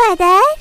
Падар?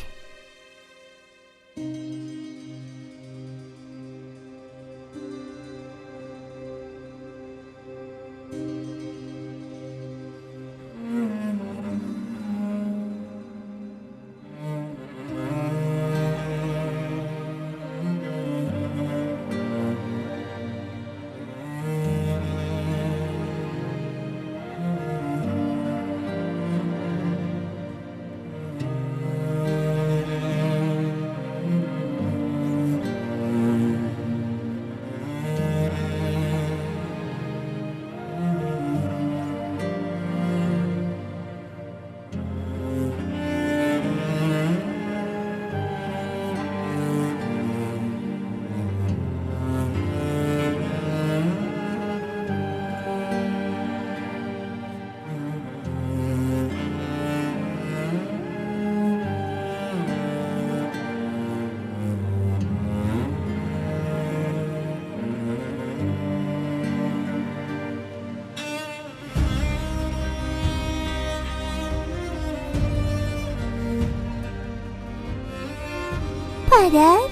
Падар?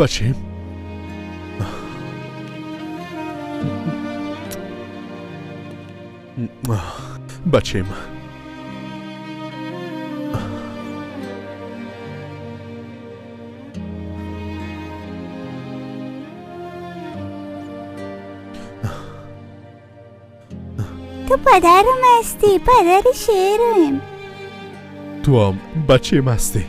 Бачем. Бачем. تو پدرم هستی، پدر شیرم. تو هم بچه هستی.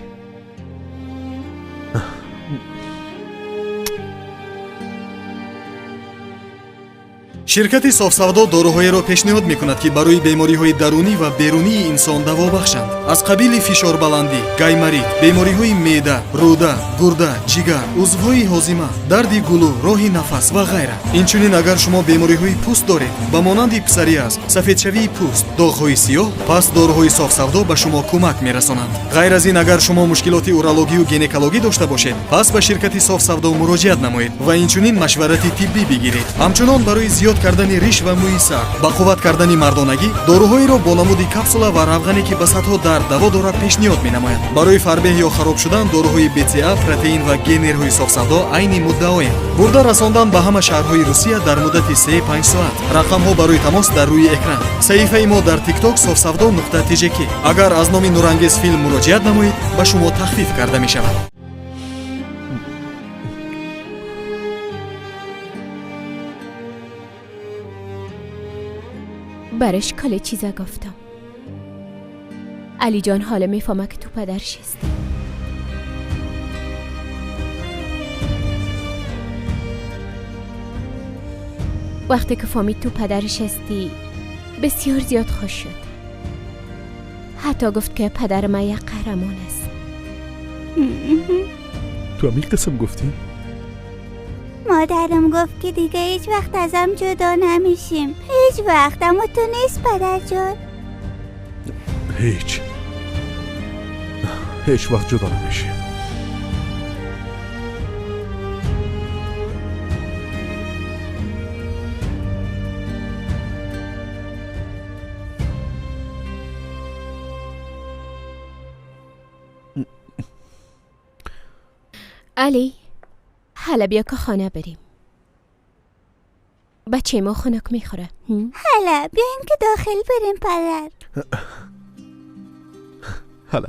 Ширкати Софсавдо доруҳоеро пешниҳод мекунад, ки барои бемориҳои дарунӣ ва берунии инсон даво бахшанд. Аз қабили фишорбаландӣ, гайморит, бемориҳои меъда, рӯда, гурда, ҷигар, узвҳои ҳозима, дарди гулӯ, роҳи нафас ва ғайра. Инчунин агар шумо бемориҳои пӯст доред, ба монанди псориаз, сафедшавии пӯст, доғҳои сиёҳ, пас доруҳои Софсавдо ба шумо кӯмак мерасонанд. Ғайр аз ин, агар шумо мушкилоти урологию гинекологӣ дошта бошед, пас ба ширкати Софсавдо муроҷиат намоед ва инчунин машварати тиббӣ бигиред. Ҳамчунон барои зиёд кардани риш ва мӯи сар, ба қувват кардани мардонагӣ, доруҳоеро бо намуди капсула ва равғане, ки ба садҳо дард даво дорад, пешниҳод менамояд. Барои фарбеҳ ё хароб шудан доруҳои БЦА, протеин ва генерҳои Софсавдо айни муддаоянд. Бурда расондан ба ҳама шаҳрҳои Русия дар муддати 3-5 соат. Рақамҳо барои тамос дар рӯи экран. Саҳифаи мо дар TikTok софсавдо нуқта тжк. Агар аз номи Нурангез филм муроҷиат намоед, ба шумо тахфиф карда мешавад. برش کل چیزا گفتم. علی جان حالا میفهمه که تو پدرش هستی. وقتی که فهمید تو پدرش هستی بسیار زیاد خوش شد. حتی گفت که پدر من یک قهرمان است. تو همین قسم گفتی؟ مادرم گفت که دیگه هیچ وقت ازم جدا نمیشیم، هیچ وقت. اما تو نیست پدر جان. هیچ وقت جدا نمیشیم. علی، حالا بیا که خانه بریم. بچه ما خنک میخوره. حالا بیاین که داخل بریم پدر. حالا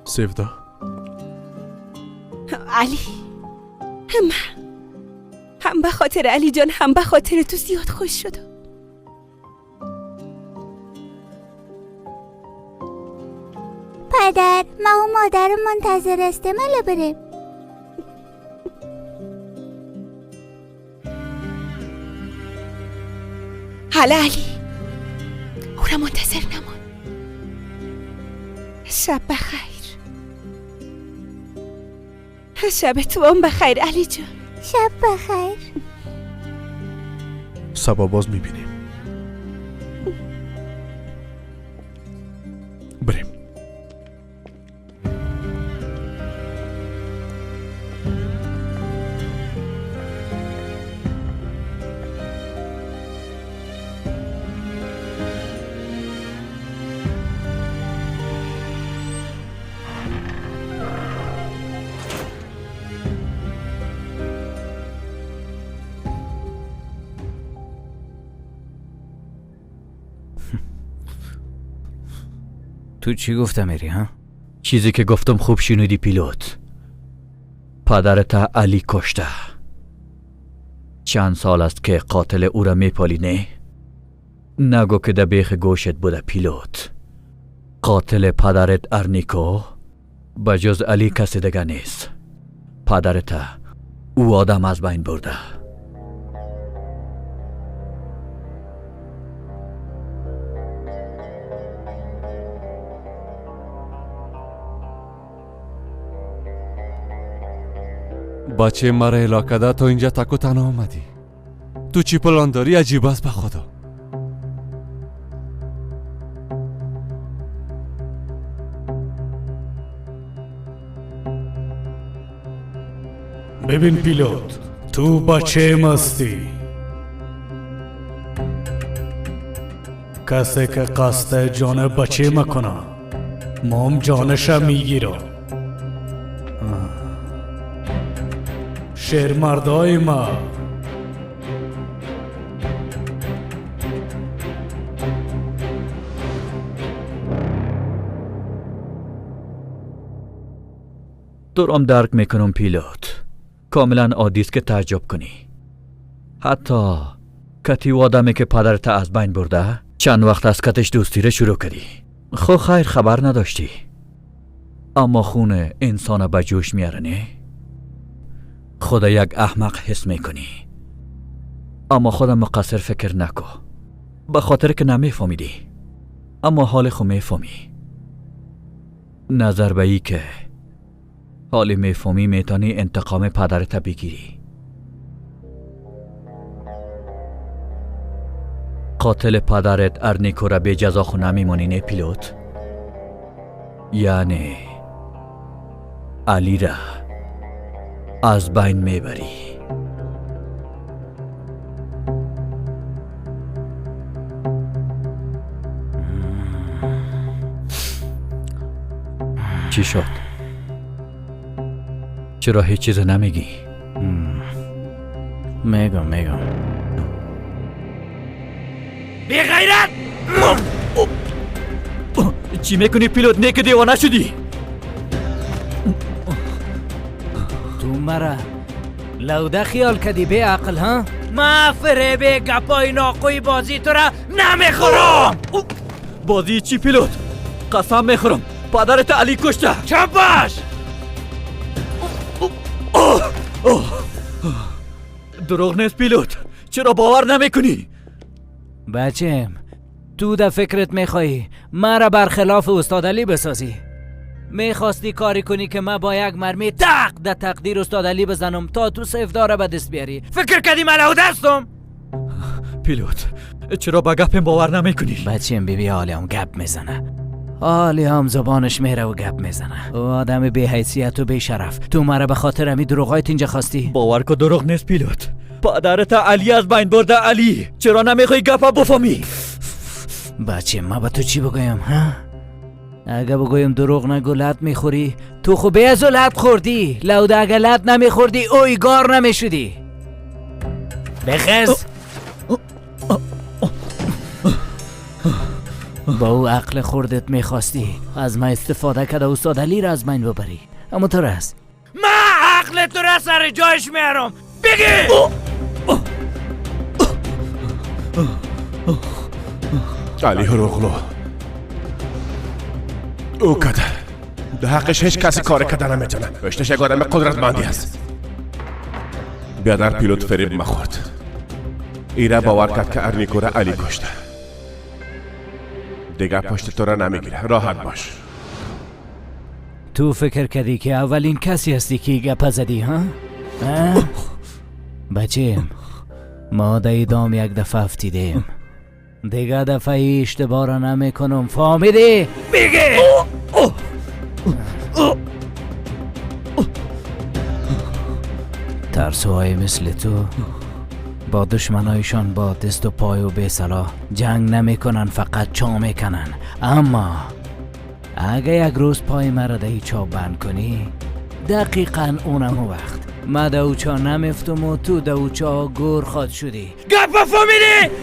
سیودا. علی، هم به خاطر علی جان هم به خاطر تو زیاد خوش شدم. پدر، ما و مادر منتظر هستیم. حالا بریم. حالا علی، او را منتظر نمان. شب بخیر. شب تو هم بخیر علی جان. شب بخیر. سبا باز میبینیم. بریم. تو چی گفتم میری ها؟ چیزی که گفتم خوب شنیدی پیلوت. پدرت علی کشته. چند سال است که قاتل او را میپالی نه؟ نگو که در بیخ گوشت بوده پیلوت. قاتل پدرت ارنیکو بجز علی کسی دیگه نیست. پدرت او آدم از بین برده. بچه مرا الا کده تا اینجا تک و تنها آمدی. تو چی پلان داری؟ عجیب است به خدا. ببین پیلوت، تو بچه مستی. کسی که قصد جان بچه مکنه مام جانش میگیرم. شیرمردای ما. تو هم درک میکنم پیلوت. کاملا عادی است که تعجب کنی. حتی کتی و آدمی که پدرت از بین برده چند وقت از کتش دوستی را شروع کردی. خو خیر خبر نداشتی. اما خون انسان به جوش میاره نه؟ خدا یک احمق حس میکنی. اما خودم مقصر فکر نکو. به خاطر که نمیفهمیدی. اما حال خو میفهمی. نظر به ای که حالی میفهمی میتونی انتقام پدرت بگیری. قاتل پدرت ارنیکو را به جزا خو نمیمانی نه پیلوت؟ یعنی علی را از بین میبری. چی شد؟ چرا هیچ چیز نمیگی؟ میگم. بی غیرت! چی میکنی پیلوت؟ نه که دیوانه شدی؟ تو مرا لوده خیال کدی بی عقل ها؟ ما فریب گپای ناقوی بازی تو را نمیخورم. بازی چی پیلوت؟ قسم میخورم پدرت علی کشته. چپ باش. دروغ نیست پیلوت. چرا باور نمیکنی؟ بچم تو در فکرت میخوایی مرا برخلاف استاد علی بسازی. میخواستی کاری کنی که من با یک مرمی تق در تقدیر استاد علی بزنم تا تو سیفدار به دست بیاری. فکر کردی من لو دستم؟ پیلوت چرا با گپم باور نمیکنی؟ بچم بیبی حالی هم گپ میزنه. حالی هم زبانش میره و گپ میزنه. او آدم بی حیثیت و بی شرف. تو مرا به خاطر امی دروغایت اینجا خواستی؟ باور کو دروغ نیست پیلوت. پدرت علی از بین برده. علی چرا نمیخوای گپا بفهمی؟ بچه ما به تو چی بگویم ها؟ اگه بگویم دروغ نگو لط میخوری. تو خو به از لط خوردی. لوده اگه لط نمیخوردی اویگار نمیشدی. بخز. با او عقل خوردت میخواستی از من استفاده کرده استاد علی را از من ببری. اما تو راست من عقل تو را سر جایش میارم. بگی. علی هروغلو او کده ده حقش هیچ کسی کار کده نمیتونه. پشتش یک آدم قدرتمندی است. بیادر پیلوت فریب مخورد. ایره باور کرد که ارنیکو را علی کشته. دیگه پشت تو را نمیگیره. راحت باش. تو فکر کردی که اولین کسی هستی که گپ زدی ها؟ بچیم ما در دام یک دفعه افتیدیم، دیگه دفعه اشتباه را نمیکنم، فهمیدی؟ بگه. ترسوهای مثل تو با دشمنایشان با دست و پای و بی سلاح جنگ نمیکنن، فقط چا میکنن. اما اگه یک روز پای مرا در چا بند کنی، دقیقا اونم وقت ما در او چا نمیفتم و تو در او چا گور خواد شدی. گپ فهمیدی؟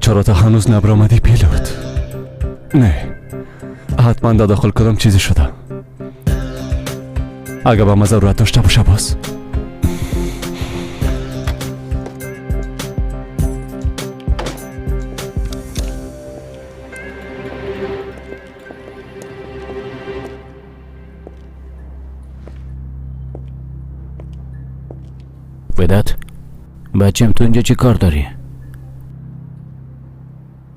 چرا تا هنوز نبرآمدی پیلوت؟ نه، حتما در داخل کدام چیزی شده. اگه به ما ضرورت داشته باشه باز. وداد بچم تو اینجا چی کار داری؟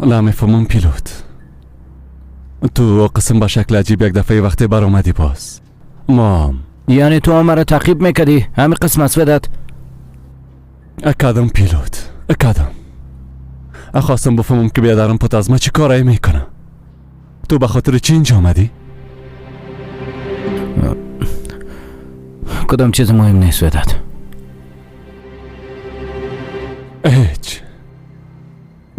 نمیفهمم پیلوت. تو قسم به شکل عجیب یک دفعه وقتی برآمدی باز. مام یعنی تو مرا تعقیب میکردی؟ همین قسم است وداد؟ اکادم پیلوت، اکادم. خواستم بفهمم که بیادرم پت از ما چی کارایی میکنه. تو به خاطر چی اینجا آمدی؟ کدام چیز مهم نیست وداد. هیچ.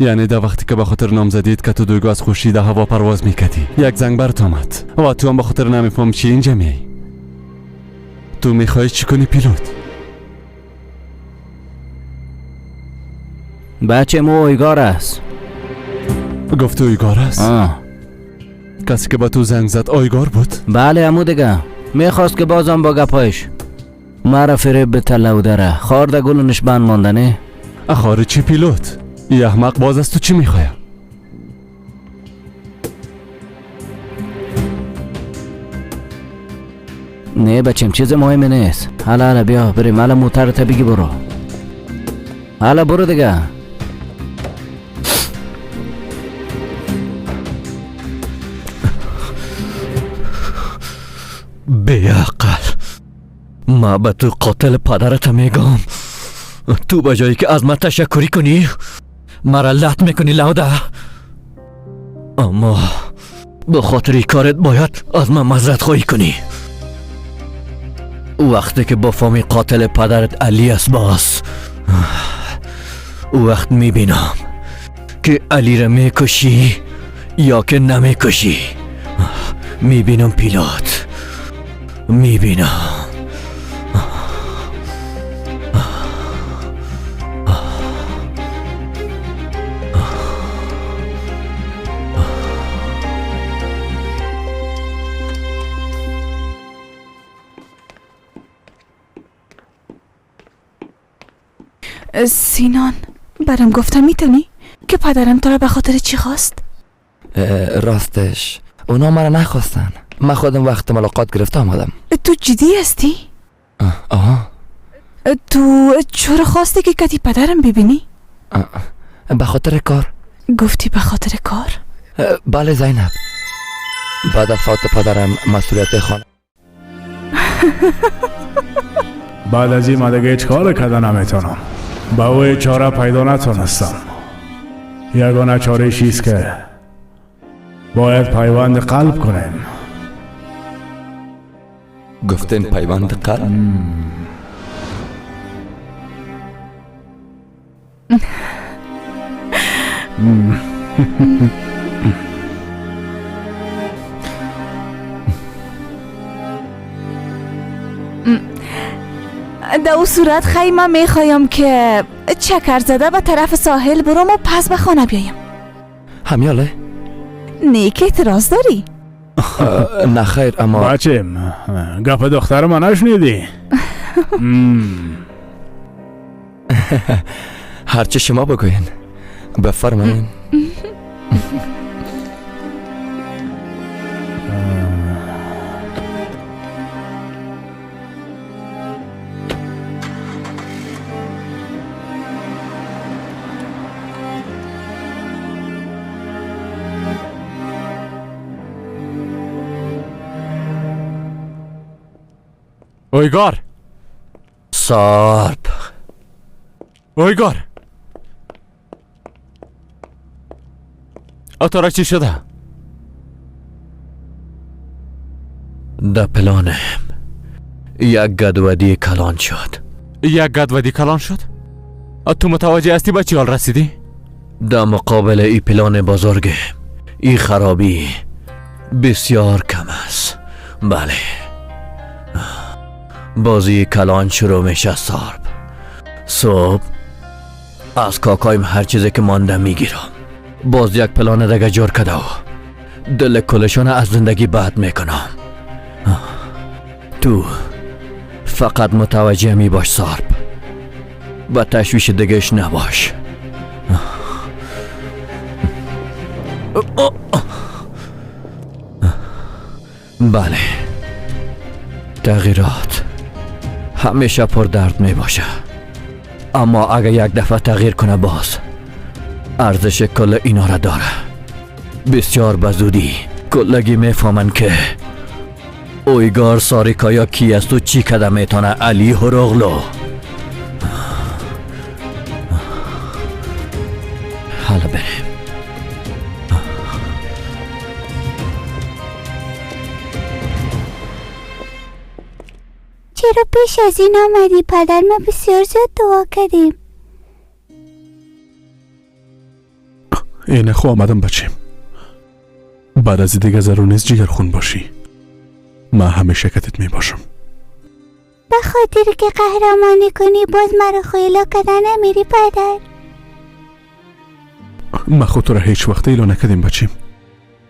یعنی در وقتی که به خاطر نامزدیت که تو دوگو از خوشی در هوا پرواز میکردی، یک زنگ برات آمد و تو هم به خاطر نمیفهم چی اینجا میای. تو میخوای چی کنی پیلوت؟ بچه مو اویگار است. گفت اویگار است؟ کسی که با تو زنگ زد اویگار بود؟ بله امو دیگه میخواست که بازم با گپایش مرا فریب به تله داره خار در گل و نشبند مانده. نه خاره چی پیلوت؟ ای احمق باز از تو چی میخوایم؟ نه بچم چیز مهمی نیست. حالا حالا بیا بریم. حالا موترت بگی برو. حالا برو دیگه. بیعقل، ما به تو قاتل پدرت میگم. تو به جایی که از من تشکری کنی مرا لط میکنی لوده. اما به خاطر کارت باید از من معذرت خواهی کنی. وقتی که بفهمی قاتل پدرت علی است باز، او وقت میبینم که علی را میکشی یا که نمیکشی. میبینم پیلوت، میبینم. سینان برام گفتم میتونی که پدرم تو را به خاطر چی خواست؟ راستش اونا مرا نخواستن. من خودم وقت ملاقات گرفته آمدم. تو جدی هستی؟ آها. تو چرا خواستی که کتی پدرم ببینی؟ به خاطر کار. گفتی به خاطر کار؟ بله زینب، بعد از فوت پدرم مسئولیت خانه. بعد از این من دیگه هیچ کار کرده نمیتونم. با او چاره پیدا نتونستم. یگانه چاره چیست که باید پیوند قلب کنیم. گفتین پیوند قلب؟ در او صورت خیمه میخوایم که چکر زده به طرف ساحل برم و پس به خانه بیایم. همیاله؟ نه که اعتراض داری؟ نه خیر اما بچه گپ دختر ما نشنیدی؟ هرچه شما بگوین بفرمایین. اویگار سارپ اویگار اتارا چی شده؟ در پلانم یک گدودی کلان شد. یک گدودی کلان شد؟ تو متوجه هستی به چی حال رسیدی؟ در مقابل ای پلان بزرگ ای خرابی بسیار کم است. بله بازی کلان شروع میشه سارپ. صبح از کاکایم هر چیزی که مانده میگیرم. باز یک پلان دیگه جور کده و دل کلشان از زندگی بد میکنم. تو فقط متوجه می باش سارپ، با تشویش دیگهش نباش. بله تغییرات همیشه پر درد می باشه، اما اگه یک دفعه تغییر کنه باز ارزش کل اینا را داره. بسیار بزودی کلگی میفهمن که اویگار ساریکایا کی است و چی کده میتونه علی هروغلو. حالا بریم. چرا پیش از این آمدی پدر؟ ما بسیار زیاد دعا کردیم. اینه خو آمدم بچیم. بعد از دیگه ضرور نیست جگر خون باشی. ما همیشه کتت می باشم. به خاطر که قهرمانی کنی باز مرا خیلا کده نمیری پدر. ما خود تو را هیچ وقت ایلا نکردیم بچیم.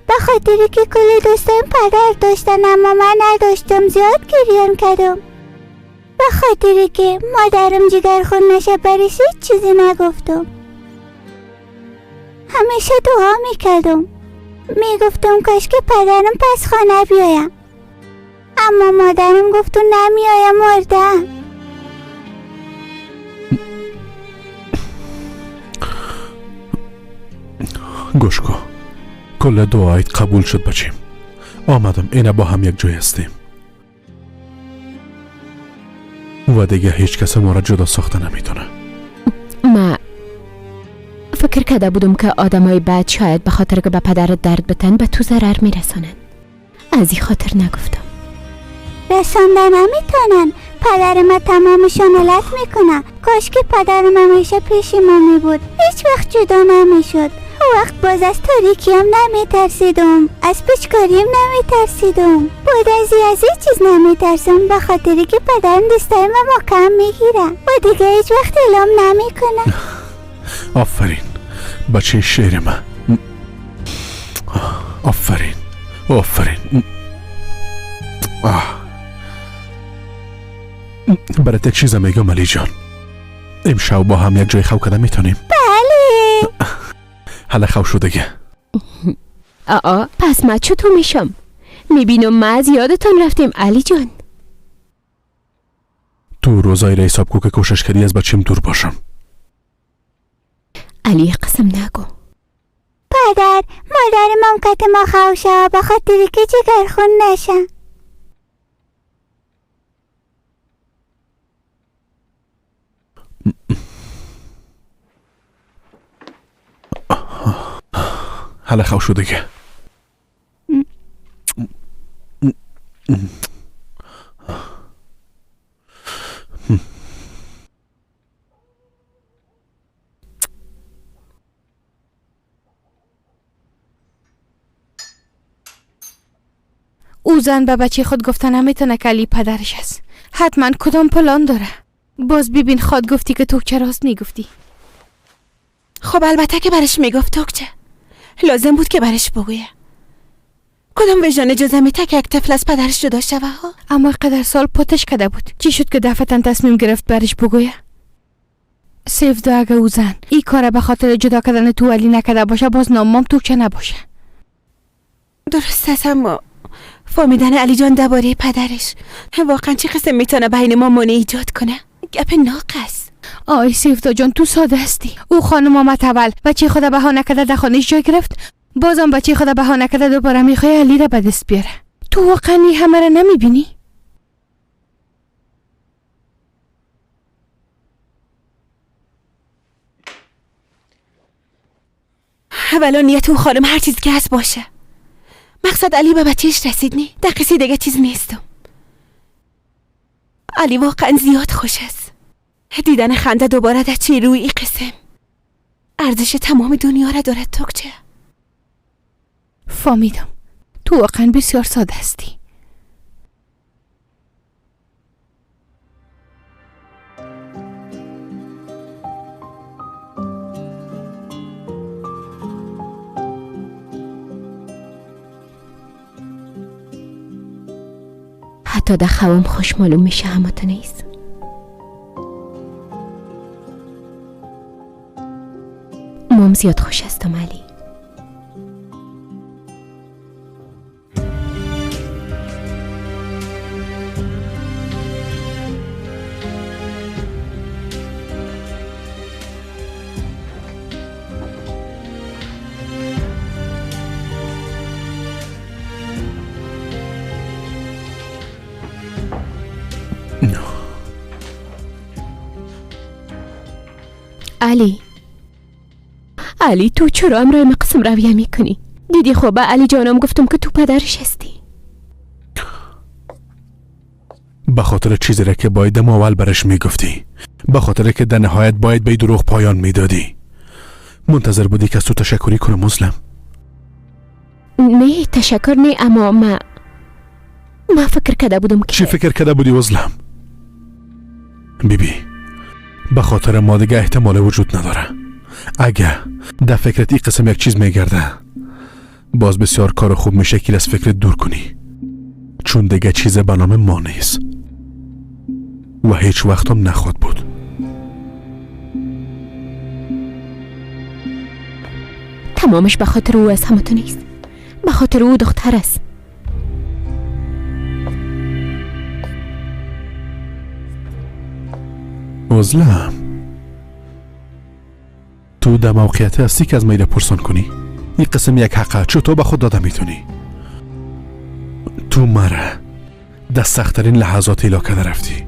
به خاطر که کل دوستایم پدر داشتن اما من نداشتم، زیاد گریان کردم. به خاطر که مادرم جگر خون نشه برش هیچ چیزی نگفتم. همیشه دعا میکردم، میگفتم کاش که پدرم پس خانه بیایم، اما مادرم گفت تو نمیایم مردم. گوش کن، کل دعایت قبول شد بچیم. آمدم اینه با هم یک جای هستیم و دیگه هیچ کس ما را جدا ساخته نمیتونه. ما فکر کرده بودم که آدمای بد شاید به خاطر که به پدرت درد بتن به تو ضرر میرسانن، از این خاطر نگفتم. رسانده نمیتونن، پدر ما تمامشان علت میکنه. کاش که پدرم همیشه پیش ما میبود، هیچ وقت جدا نمیشد. وقت باز از تاریکیم نمیترسیدم، از پیچکاریم نمیترسیدم، بعد از هیچ چیز نمیترسم، به خاطری که پدرم دستای ما محکم میگیره و دیگه هیچ وقت اعلام نمیکنه. آفرین بچه شیر من، آفرین آفرین. برات یک چیز میگم علی جان، امشب با هم یک جای خو کده میتونیم؟ بله. حالا خو شو دیگه. آ پس من چطور میشم؟ میبینم ما از یادتان رفتیم علی جان. تو روزای را حساب کو که کوشش کردی از بچیم دور باشم. علی قسم نگو. پدر مادر مام کت ما خوشه به خاطری که جگر خون نشه. حالا خو شو دیگه. او زن به بچه خود گفته نمیتونه که علی پدرش است. حتما کدام پلان داره. باز ببین خود گفتی که تو چه راست میگفتی. خب البته که برش میگفت توکچه. لازم بود که برش بگویه. کدام وجدان اجازه میته که یک طفل از پدرش جدا شوه ها؟ اما قدر سال پتش کده بود، چی شد که دفعتا تصمیم گرفت برش بگویه؟ سیفدا اگه او زن ای کار به خاطر جدا کردن تو علی نکرده باشه، باز نامم تو چه نباشه. درست است، اما فهمیدن علی جان درباره پدرش واقعا چه قسم میتونه بین ما مانع ایجاد کنه؟ گپ ناقص. آی سیفدا جان تو ساده هستی. او خانم آمد اول بچه خود بهانه کرده در خانهش جای گرفت، بازم بچه خود بهانه کرده دوباره میخوای علی را به دست بیاره. تو واقعا این همه را نمیبینی؟ اولا نیت اون خانم هر چیز که هست باشه، مقصد علی به بچهش رسید نی، در قصه دیگه چیز نیستم. علی واقعا زیاد خوش است. دیدن خنده دوباره در چه روی ای قسم ارزش تمام دنیا را دارد. توکچه فهمیدم تو واقعا بسیار ساده هستی. حتی در خوام خوش معلوم میشه اما تو نیست. مام زیاد خوش هستم علی. علی، علی تو چرا امرای ما قسم رویه میکنی؟ دیدی خب به علی جانم گفتم که تو پدرش هستی. به خاطر چیزی را که باید اول برش میگفتی، به خاطر که در نهایت باید به دروغ پایان میدادی. منتظر بودی که از تو تشکری کنم مسلم؟ نه تشکر نه، اما ما فکر کرده بودم که چی فکر کرده بودی وزلم؟ بیبی به خاطر ما دیگه احتمال وجود نداره. اگه در فکرت این قسم یک چیز میگرده باز بسیار کار خوب میشه که از فکرت دور کنی، چون دیگه چیز به نام ما نیست و هیچ وقتم نخواد بود. تمامش به خاطر او از همه تو نیست، به خاطر او دختر است. عزلم تو در موقعیت هستی که از میره پرسان کنی. این قسم یک حقه چطور به خود داده میتونی؟ تو مرا در سختترین لحظات علاقه رفتی.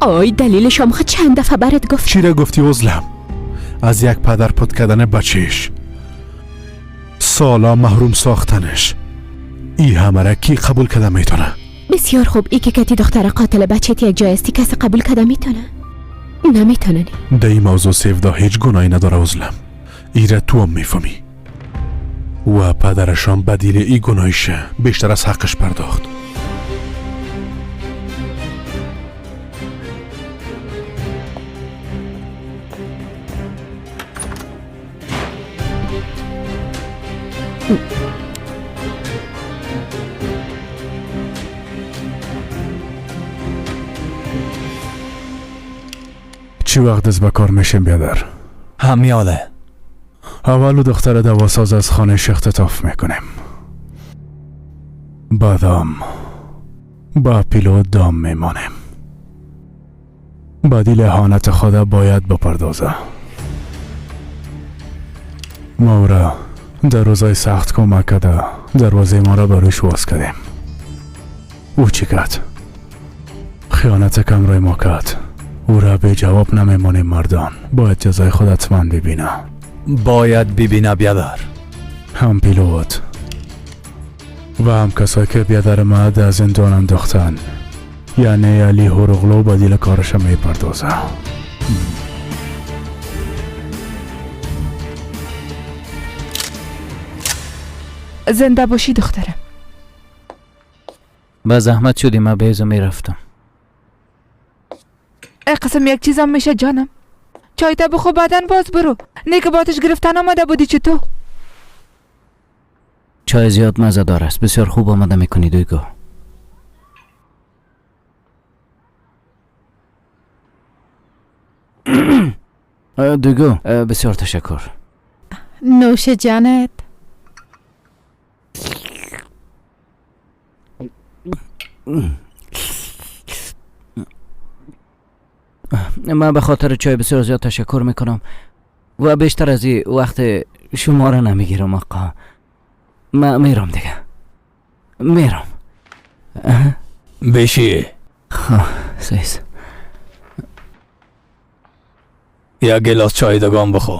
آی دلیلش هم خود چند دفعه برات گفت. چی را گفتی عزلم؟ از یک پدر پت کردن بچهش، سالا محروم ساختنش، ای همه را کی قبول کرده میتونه؟ بسیار خوب، ای که کتی دختر قاتل بچه یک جای هستی کسی قبول کرده میتونه؟ نمیتونه. در این موضوع سیفدا هیچ گناهی نداره عزلم، ای را تو هم میفهمی و پدرشان بدیل ای گناهیشه بیشتر از حقش پرداخت. چی وقت از بکار میشیم بیادر؟ همیاله. اولو دختر دواساز از خانه اختطاف میکنیم، بعدم با پیلوت دام میمانیم. بدیل اهانت خدا باید بپردازه. ما او را در روزای سخت کمک کرده، دروازه ما را بروش واز کردیم. او چی کرد؟ خیانت کم روی ما کرد. او را به جواب نمیمانیم مردان. باید جزای خود حتما ببینه. باید ببینه بیادر. هم پیلوت و هم کسایی که بیادر ما در زندان انداختن، یعنی علی هوروغلو بدیل کارش میپردازه. زنده باشی دخترم. با زحمت شدی، من به میرفتم. ای قسم یک چیزم میشه جانم. چای تا بخو بعدن باز برو. نه که باتش گرفتن آمده بودی چطور؟ چای زیاد مزه دار است. بسیار خوب آماده میکنی دویگو. دویگو بسیار تشکر. نوش جانت. من به خاطر چای بسیار زیاد تشکر میکنم و بیشتر از این وقت شما را نمیگیرم آقا. من میرم دیگه، میرم. بشی. خب سیس یک گلاس چای دگان بخو.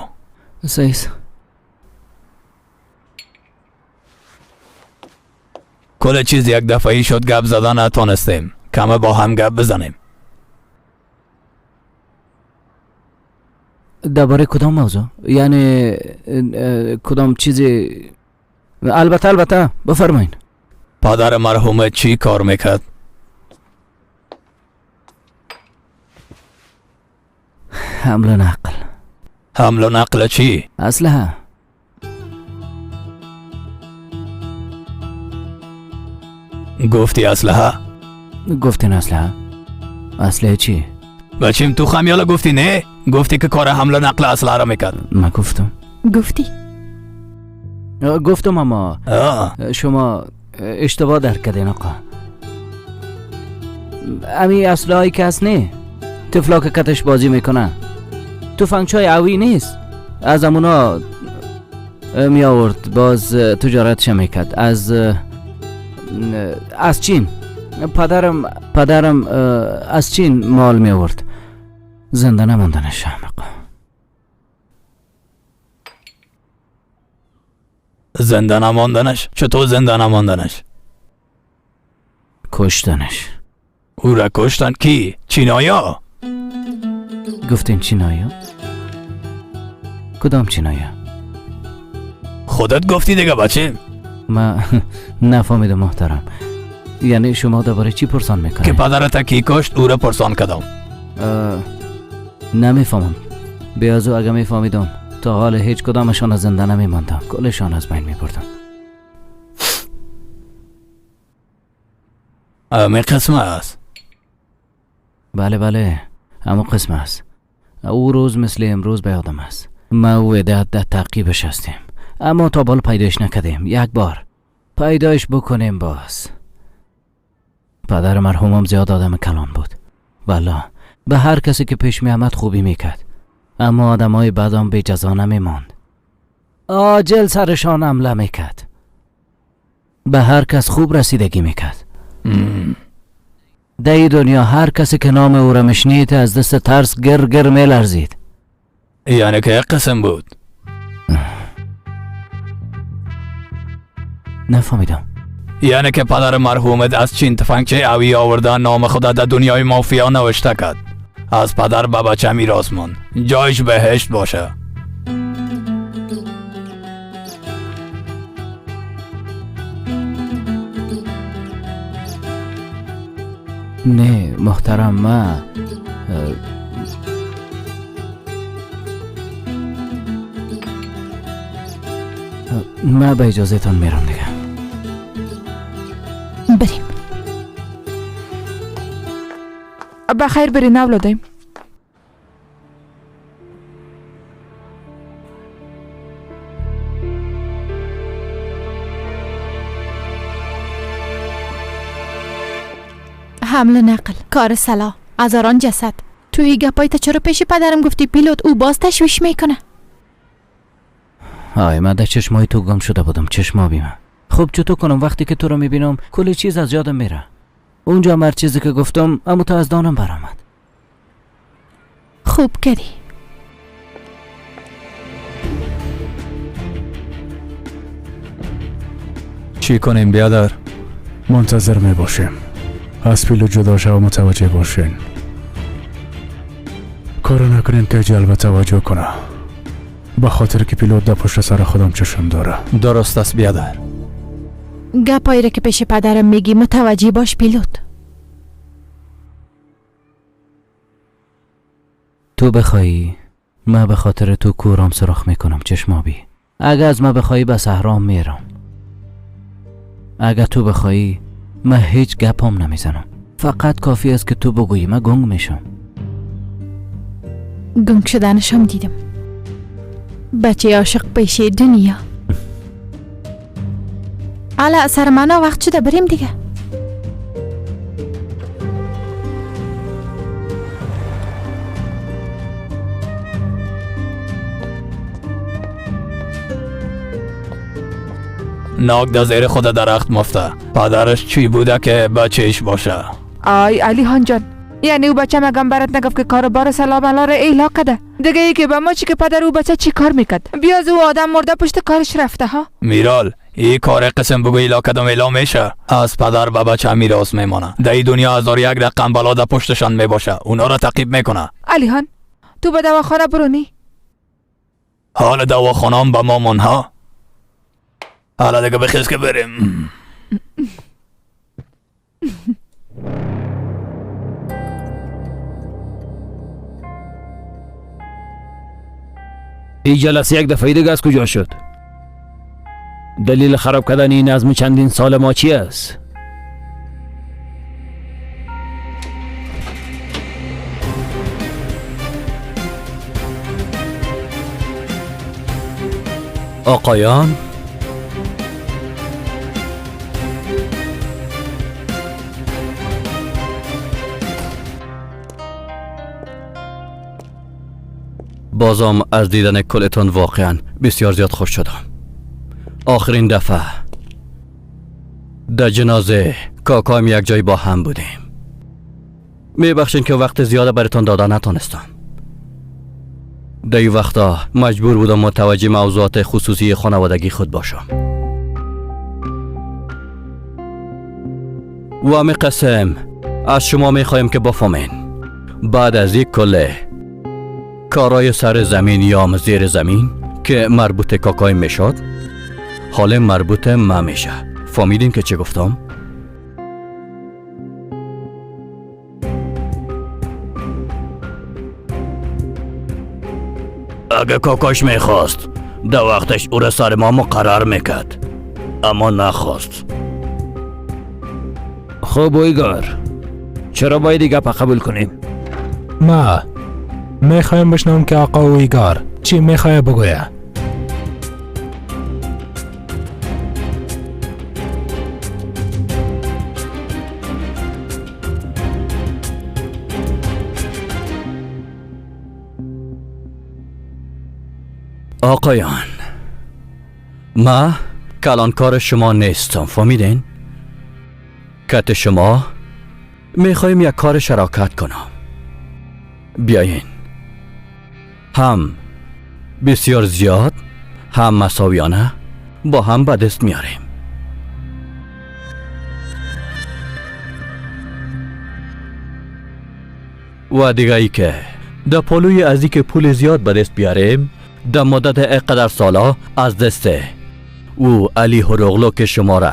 سیس کل چیز یک دفعی شد، گپ زدن نتونستیم. کمه با هم گپ بزنیم. درباره کدام موضوع؟ یعنی کدام چیزی؟ البته البته بفرمایین. پدر مرحوم چی کار میکرد؟ حمل و نقل. حمل و نقل چی؟ اسلحه. گفتی اسلحه؟ گفتین اسلحه؟ اسلحه چی؟ بچیم تو خمیاله گفتی نه؟ گفتی که کار حمل و نقل اسلحه را میکرد. من گفتم. گفتی؟ گفتم اما شما اشتباه درک کردین آقا. امی اسلحه هایی که هست نه، طفلا که کتش بازی میکنه، تفنگچای اوی نیست، از امونا می آورد باز تجارتش میکرد از چین. پدرم از چین مال می آورد. زنده نماندنش آقا. زنده نماندنش؟ چطور زنده نماندنش؟ کشتنش. او را کشتن کی؟ چینایا؟ گفتین چینایا؟ کدام چینایا؟ خودت گفتی دیگه بچه. من نفهمیدم محترم. یعنی شما درباره چی پرسان میکنی؟ که پدرت کی کشت او را پرسان کردم. نمیفهمم. بیازو اگه میفهمیدم تا حال هیچ کدامشان از زنده نمیماندم، کلشان از بین میبردم. امی قسم است. بله بله همون قسم است. او روز مثل امروز به یادم است. ما و عدت در تعقیبش هستیم، اما تا بال پیدایش نکردیم. یک بار پیدایش بکنیم باز. پدر مرحومم زیاد آدم کلان بود، والا به هر کسی که پیش می آمد خوبی میکرد، اما آدمای بدام به جزا نمیماند. عاجل سرشان حمله میکرد، به هر کس خوب رسیدگی میکرد. در دنیا هر کسی که نام او را میشنید از دست ترس گر گر میلرزید. یعنی که یک قسم بود. نفهمیدم. یعنی که پدر مرحومت از چین تفنگچه اوی آورده، نام خدا در دنیای مافیا نوشته کرد. از پدر به بچه میراث ماند. جایش بهشت باشه. نه محترم، من من به اجازه تان میرم دیگه. بریم. بخیر برین اولادیم. حمل نقل، کار سلاح، هزاران جسد. تو این گپای تا چرا پیش پدرم گفتی پیلوت؟ او باز تشویش میکنه. آی من در چشمای تو گم شده بودم، چشما بی من. خب چطور کنم وقتی که تو رو میبینم کل چیز از یادم میره. اونجا هر چیزی که گفتم اما تو از دانم برآمد. خوب کردی. چی کنیم بیادر؟ منتظر میباشیم. از پیلو جدا شو، متوجه باشین. کارو نکنین که جلب توجه کنه، به خاطر که پیلوت در پشت سر خودم چشم داره. درست است بیادر. گپایی را که پیش پدرم میگی متوجه باش پیلوت. تو بخوایی من به خاطر تو کورام سراخ میکنم چشمابی. اگه از من بخوایی به صحرام میرم. اگه تو بخوایی من هیچ گپم نمیزنم. فقط کافی است که تو بگویی من گنگ میشم. گنگ شدنشم دیدم. بچه عاشق پیشه دنیا. حالا سر مانا وقت شده بریم دیگه. ناک در زیر خود درخت مفته. پدرش چی بوده که بچهش باشه؟ آی علی خان جان، یعنی او بچه مگم برات نگفت که کاروبار سلام علا را ایلا کده؟ دیگه ای که به ما چی که پدر او بچه چی کار میکرد؟ بیاز او آدم مرده پشت کارش رفته ها. میرال ای کار قسم بگو ایلا کدم ایلا میشه. از پدر به بچه میراث میمانه. در این دنیا هزار یک رقم بلا در پشتشان میباشه، اونا را تعقیب میکنه. علی خان تو به دواخانه برونی؟ حال دواخانه به مامان ها. حالا دیگه بخیز که بریم. این جلسه یک دفعه دیگه از کجا شد؟ دلیل خراب کردن این نظم چندین سال ما چی است؟ آقایان، بازم از دیدن کلتان واقعا بسیار زیاد خوش شدم. آخرین دفعه در جنازه کاکایم یک جای با هم بودیم. میبخشین که وقت زیاده براتان داده نتانستم. در این وقتا مجبور بودم متوجه موضوعات خصوصی خانوادگی خود باشم. و می قسم از شما میخوایم که بفهمین بعد از یک کله کارای سر زمین یا زیر زمین که مربوط کاکای میشد حال مربوط ما میشه. فهمیدین که چه گفتم؟ اگه کاکاش میخواست در وقتش او را سر ما مقرر میکرد، اما نخواست. خب اویگار، چرا باید گپ قبول کنیم؟ ما میخوایم بشنوم که آقا اویگار چی میخواه بگویه. آقایان، ما کلانکار شما نیستم، فهمیدین؟ کت شما میخوایم یک کار شراکت کنم. بیاین هم بسیار زیاد هم مساویانه با هم به دست میاریم. و دیگه ای که در پالوی از که پول زیاد به دست بیاریم در مدت اقدر سالا از دست او علی هروغلو که شما را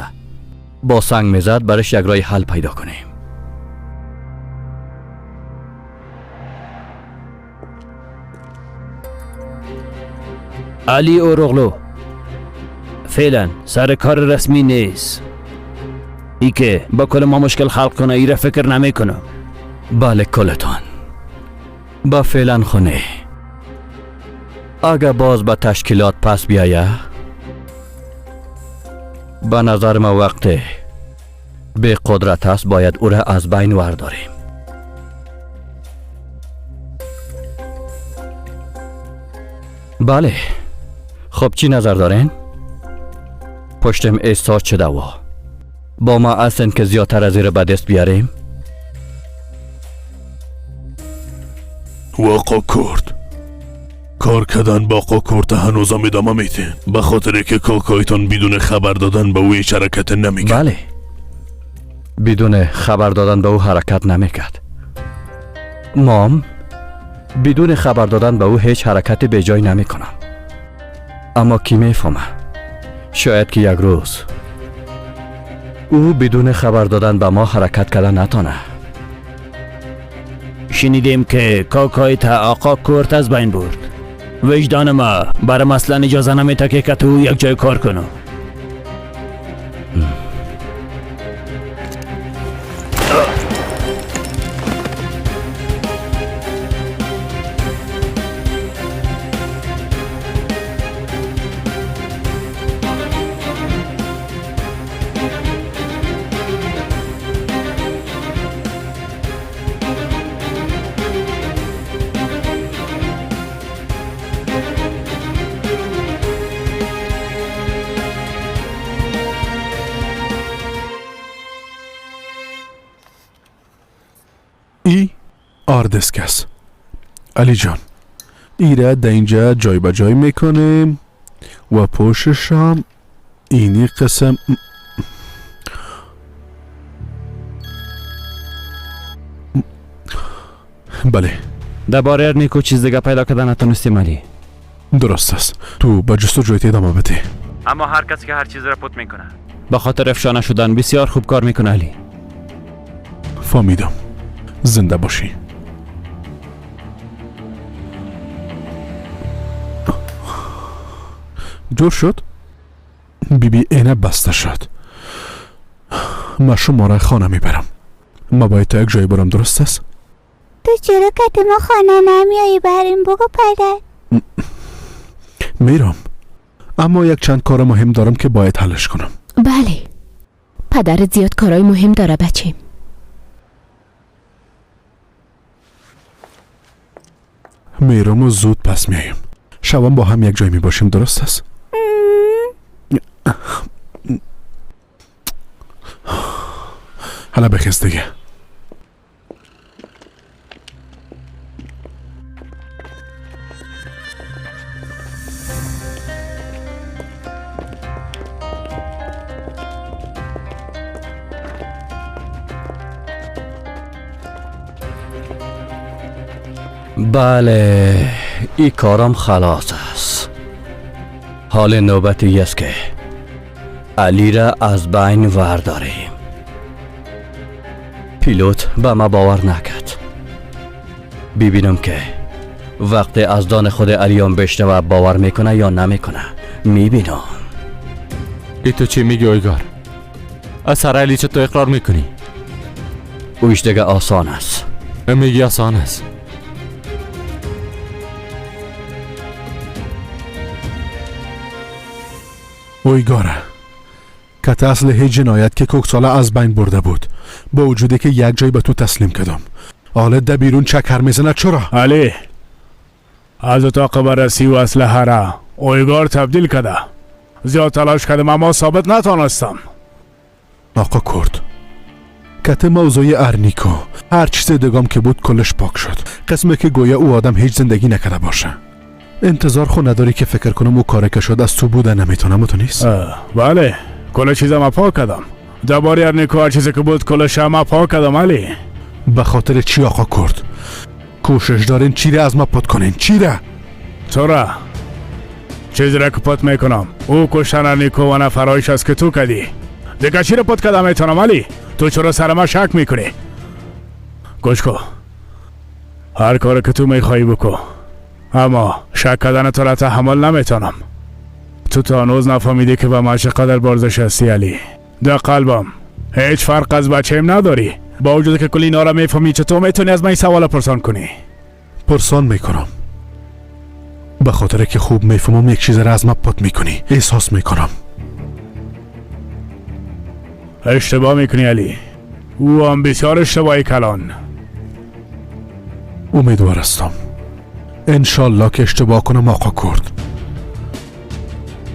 با سنگ میزد برش یک رای حل پیدا کنیم. علی اورغلو فعلا سر کار رسمی نیست. ای که با کل ما مشکل خلق کنه ای را فکر نمی کنم. بله کلتان با فعلا خونه. اگه باز به تشکیلات پس بیایه به نظر ما وقت به قدرت است، باید او را از بین ورداریم. بله خب چی نظر دارین؟ پشتم ایستاد شده و با ما هستن که زیادتر از این به دست بیاریم؟ واقع کرد کار کردن با آقا کرد هنوزم ادامه میتین، به خاطر که کاکایتان بدون خبر دادن به او هیچ حرکت نمیکرد. بله بدون خبر دادن به او حرکت نمیکرد. مام بدون خبر دادن به او هیچ حرکت به جای نمیکنم. اما کی میفهمه؟ شاید که یک روز او بدون خبر دادن به ما حرکت کردن نتانه. شنیدیم که کاکای تا آقا کرد از بین برد. وجدان ما برام اصلا اجازه نمیده که تو یک جای کار کنم. ای آردسک است. علی جان، ایره در اینجا جای به جای میکنیم و پوششم اینی قسم. بله. درباره ارنیکو چیز دیگه پیدا کردن نتونستیم علی. درست است. تو با جستجویت ادامه بده. اما هر کسی که هر چیز را پت میکنه به خاطر افشا نشدن بسیار خوب کار میکنه علی. فهمیدم. زنده باشی. جور شد؟ بی بی اینه بسته شد. ما شما را خانه میبرم. ما باید تا یک جایی برم، درست است؟ تو چرا که ما خانه نمیایی بریم بگو پدر؟ میرم، اما یک چند کار مهم دارم که باید حلش کنم. بله، پدرت زیاد کارهای مهم داره بچه. میرم و زود پس میایم. شبم با هم یک جای میباشیم، درست است؟ حالا بخیز دیگه. بله، این کارم خلاص است. حال نوبتی است که علی را از بین ورداریم. پیلوت به ما باور نکرد. ببینم که وقتی از دان خود علیام بشنوه باور میکنه یا نمیکنه. میبینم. ای تو چی میگی اویگار؟ از سر علی چه تو اقرار میکنی؟ اوش دیگه آسان است. میگی آسان است. اویگاره که اصل جنایت که کوکساله از بین برده بود، با وجودی که یک جای به تو تسلیم کردم، حالا ده بیرون چکر میزنه چرا؟ علی از اتاق بررسی و اسلحه را اویگار تبدیل کرده. زیاد تلاش کردم اما ثابت نتانستم. آقا کرد کت موضوع ارنیکو هر چیز دگام که بود کلش پاک شد، قسمه که گویا او آدم هیچ زندگی نکرده باشه. انتظار خو نداری که فکر کنم او کاره که شد از تو بوده نمیتونم و تو نیست؟ بله، کل چیزم پاک کردم. درباره ارنیکو هر چیزی که بود کلش هم پاک کردم علی. به خاطر چی آقا کرد؟ کوشش دارین چی را از ما پت کنین؟ چی را؟ تو را چیزی را که پت میکنم او کشتن ارنیکو و نفرایش است که تو کردی. دیگه چی را پت کردم میتونم علی؟ تو چرا سر ما شک میکنی؟ گوش کن، هر کار که تو میخوایی بکن، اما شک کردن تو را تحمل نمیتونم. تو تا هنوز نفهمیدی که به من چقدر بارزش هستی علی. در قلبم هیچ فرق از بچه‌م نداری. با وجود که کل اینا را میفهمی چطور میتونی از من این سوال پرسان کنی؟ پرسان میکنم به خاطر که خوب میفهمم یک چیز را از من پت میکنی. احساس میکنم اشتباه میکنی علی. او هم بسیار اشتباهی کلان. امیدوار هستم انشالله که اشتباه کنم آقا کرد.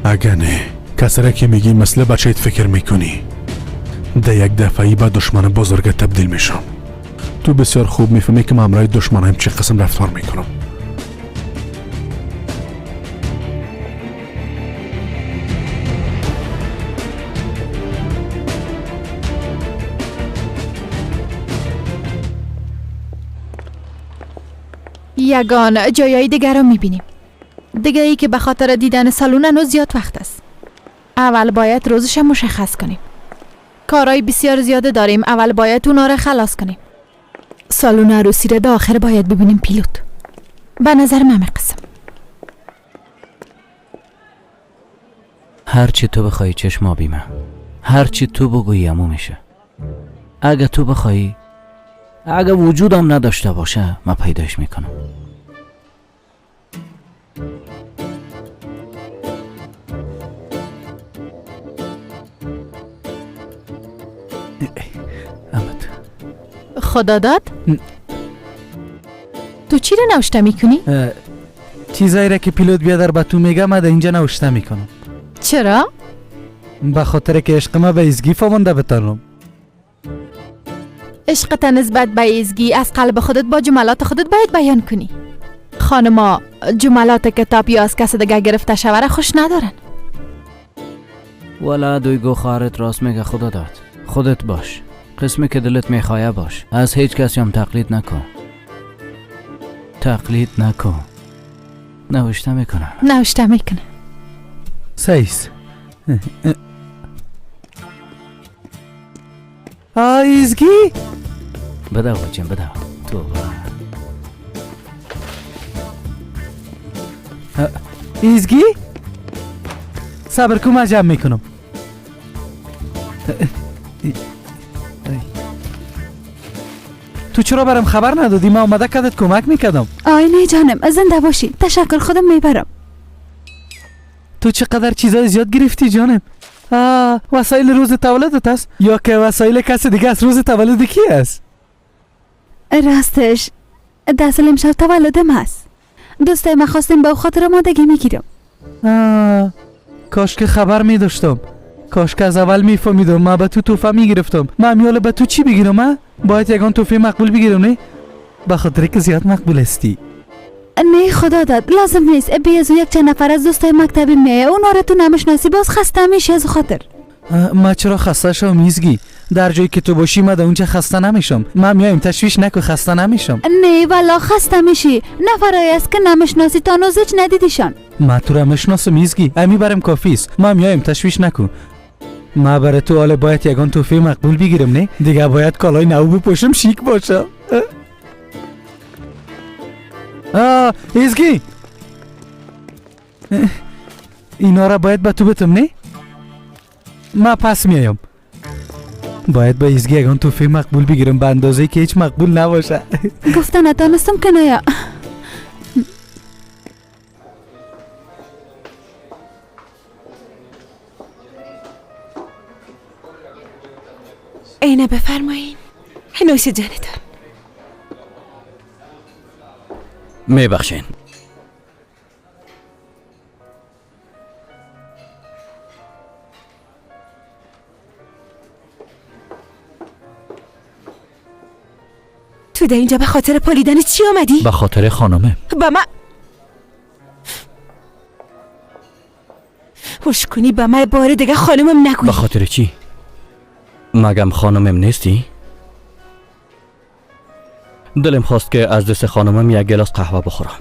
اگه نه کسی را که میگی مثل بچهت فکر میکنی، در یک دفعی به دشمن بزرگ تبدیل میشم. تو بسیار خوب میفهمی که من همراه دشمنم چه قسم رفتار میکنم. یگان جایای دیگر را میبینیم. دیگه ای که به خاطر دیدن سالون هنوز زیاد وقت است. اول باید روزش مشخص کنیم. کارهای بسیار زیاده داریم، اول باید اونا را خلاص کنیم. سالون عروسی را در آخر باید ببینیم پیلوت. به نظر من قسم. هرچی تو بخوای چشما بیمه، هرچی تو بگویی امو میشه. اگه تو بخوایی، اگه وجودم نداشته باشه، من پیداش میکنم. خدا داد؟ تو چی رو نوشته میکنی؟ چیزایی را که پیلوت بیادر به تو میگه من در اینجا نوشته میکنم. چرا؟ به خاطر که عشق ما به ایزگی فامانده بتانم. عشقت نسبت به ایزگی از قلب خودت با جملات خودت باید بیان کنی. خانما جملات کتاب یا از کس دیگه گرفته شوه را خوش ندارن. والا دویگو خواهرت راست میگه خدا داد. خودت باش، قسمی که دلت میخوایه باش، از هیچ کسی هم تقلید نکن. تقلید نکن. نوشته میکنم. نوشته میکنه. سیس ایزگی بده بچم بده. توبه. ایزگی صبر کن من جمع میکنم. تو چرا برام خبر ندادی؟ من آمده کدت کمک میکردم. آی نه جانم، زنده باشی. تشکر، خودم میبرم. تو چقدر چیزای زیاد گرفتی جانم. وسایل روز تولدت است یا که وسایل کس دیگه است؟ روز تولد کی است؟ راستش در اصل امشب تولدم است. دوستای من خواستیم به خاطر آمادگی میگیرم. کاش که خبر میداشتم. کاش که از اول میفهمیدم. من به تو توفه میگرفتم. من میاله به تو چی بگیرم؟ باید یگان توفه مقبول بگیرم نه؟ به خاطر که زیاد مقبول هستی. نه خدا داد لازم نیست. بی از یک چند نفر از دوستای مکتبی میایه، اونا رو تو نمیشناسی، باز خسته میشی از خاطر. ما چرا خسته شم ایزگی؟ در جایی که تو باشی من در اونجا خسته نمیشم. من میایم، تشویش نکن، خسته نمیشم. نه والا خسته میشی. نفرایی است که نمیشناسی، تا هنوز هیچ ندیدیشان. ما تو را میشناسم ایزگی، امی برم کافی است. ما میایم، تشویش نکن. ما برای تو حالا باید یگان توفه مقبول بگیرم نه؟ دیگه باید کالای نو بپوشم شیک باشم. ایزگی اینا را باید به تو بتم نه؟ ما پس میایم. باید به ایزگی یگان توفه مقبول بگیرم به اندازه که هیچ مقبول نباشه. گفته نتانستم که نیا. اینه بفرمایین نوش جانتان. میبخشین. تو در اینجا به خاطر پالیدن چی آمدی؟ به خاطر خانمه. با من هوش کنی به من بار دیگه خانمم نگویی. به خاطر چی؟ مگم خانمم نیستی؟ دلم خواست که از دست خانمم یک گلاس قهوه بخورم.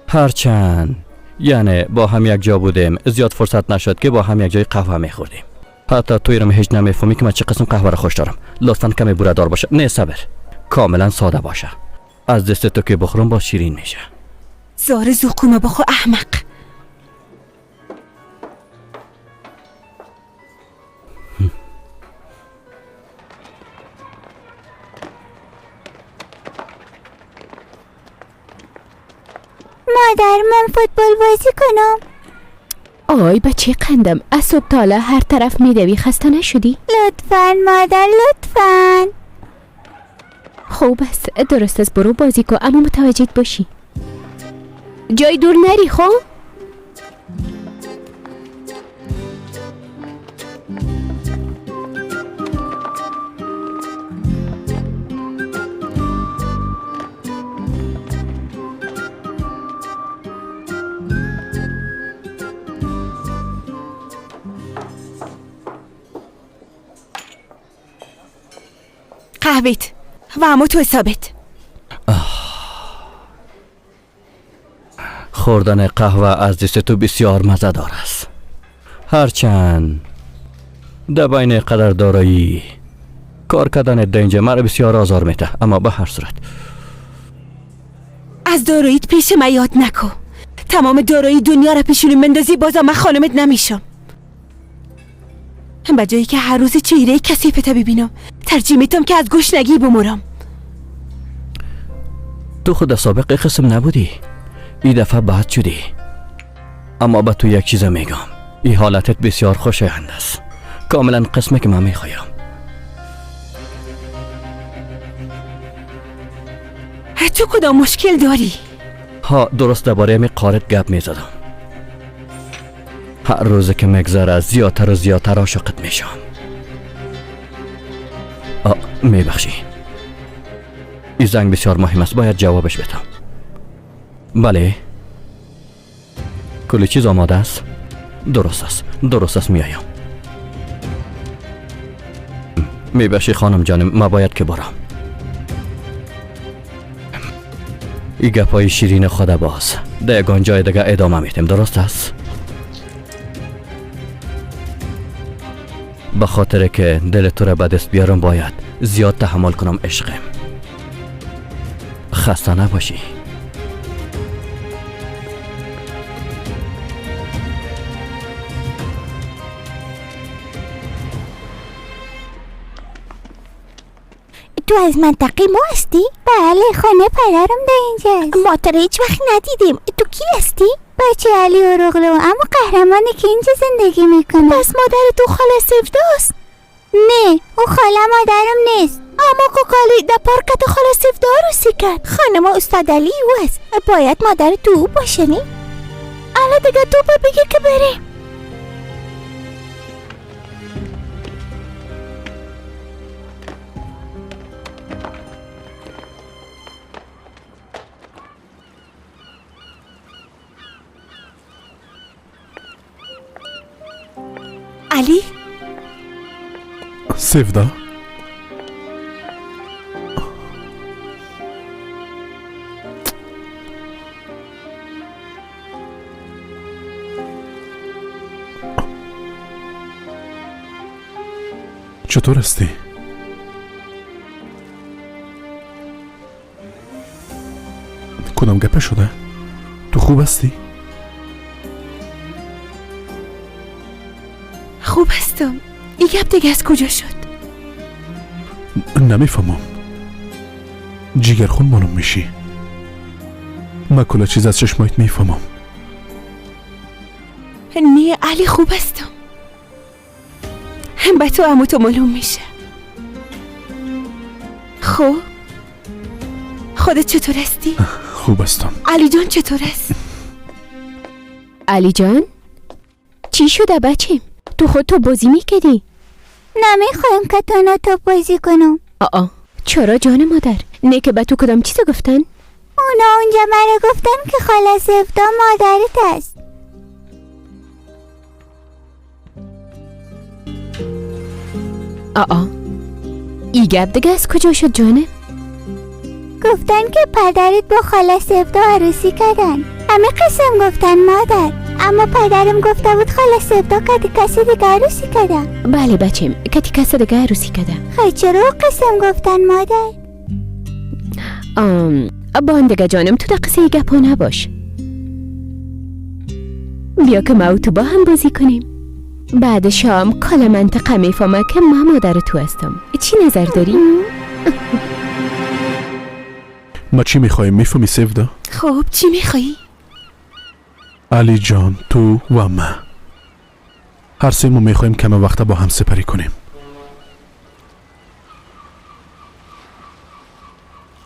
هرچند یعنی با هم یک جا بودیم، زیاد فرصت نشد که با هم یک جای قهوه میخوردیم. حتی توی رم هیچ نمیفهمی که من چه قسم قهوه را خوش دارم. لطفا کمی بوره دار باشه. نه صبر، کاملا ساده باشه. از دست تو که بخورم باز شیرین میشه. زار زقومه بخو احمق. مادر من فوتبال بازی کنم. آی بچه قندم، از صبح تا حالا هر طرف میدوی، خسته نشدی؟ لطفا مادر لطفا. خوب است، درست است، برو بازی کن، اما متوجه باشی جای دور نری. خب قهویت و همو تو حسابت. خوردن قهوه از دست تو بسیار مزه دار است. هرچند در بین قدر دارایی کار کردن در اینجا مرا بسیار آزار میده، اما به هر صورت از داراییت پیش من یاد نکن. تمام دارایی دنیا را پیشونی مندازی بازم من خانمت نمیشم. به جایی که هر روز چهره کثیفت ببینم ترجیح میدم که از گشنگی بمرم. تو خود سابق قسم نبودی، این دفعه بد شدی. اما به تو یک چیز میگم، این حالتت بسیار خوشایند است، کاملا قسمه که من میخوایم. تو کدام مشکل داری؟ ها درست درباره می قارت گپ میزدم. هر روز که میگذره زیادتر و زیادتر عاشقت میشم. Мебахшӣ, ин занг бисёр муҳим аст, бояд ҷавобаш бидам. Бале, кулли чиз омода аст. Дуруст аст, дуруст аст, меоям. Мебахшӣ хонум ҷоним, ма бояд ки бурам. Ин гапҳои ширини худа боз дар ягон ҷои дига идома медиҳем, дуруст аст? Ба хотире ки дили туро ба даст биёрам бояд зиёд таҳаммул кунам ишқем. Хаста набошӣ. تو از منطقه ما هستی؟ بله، خانه پدرم در اینجاست. ما تو را هیچ وقت ندیدیم. تو کی هستی؟ بچه علی اوروغلو، اما قهرمانی که اینجا زندگی میکنه. پس مادر تو خاله سفداست؟ نه، او خاله مادرم نیست. اما کوکالی در پارکت خاله سفدا عروسی کرد. خانم استاد علی او است. باید مادر تو او باشه نه؟ الان دیگه تو بگی که بریم. علی؟ سفدا؟ چطور هستی؟ کدام گپه شده؟ تو خوب هستی؟ خوب هستم. این گپ دیگه از کجا شد؟ نمیفهمم. جیگرخون معلوم میشی. من کل چیز از چشمایت میفهمم. نه علی، خوب هستم. هم به تو عمو تو معلوم میشه. خب خودت چطور هستی؟ خوب هستم. علی جان چطور است؟ علی جان چی شده بچه؟ تو خود تو بازی میکردی؟ نمیخوایم که تو تو بازی کنم. آه چرا جان مادر؟ نه که به تو کدام چیز گفتن؟ اونا اونجا مرا گفتن که خاله سفدا مادرت است. آه ای گپ دیگه از کجا شد جانه؟ گفتن که پدرت با خاله سفدا عروسی کردن. همه قسم گفتن مادر، اما پدرم گفته بود خاله سفدا کتی کسی دیگه عروسی کرده. بله بچم، کتی کسی دیگه عروسی کرده. خیلی چرا قسم گفتن مادر؟ بان دیگه جانم، تو در قصه گپا نباش. بیا که ما و تو با هم بازی کنیم. بعد شام کل منطقه میفهمه که ما مادر تو هستم. چی نظر داری؟ ما چی میخواییم میفهمی سفدا؟ خب چی میخوایی؟ علی جان، تو و من هر سه ما میخوایم کم وقت با هم سپری کنیم.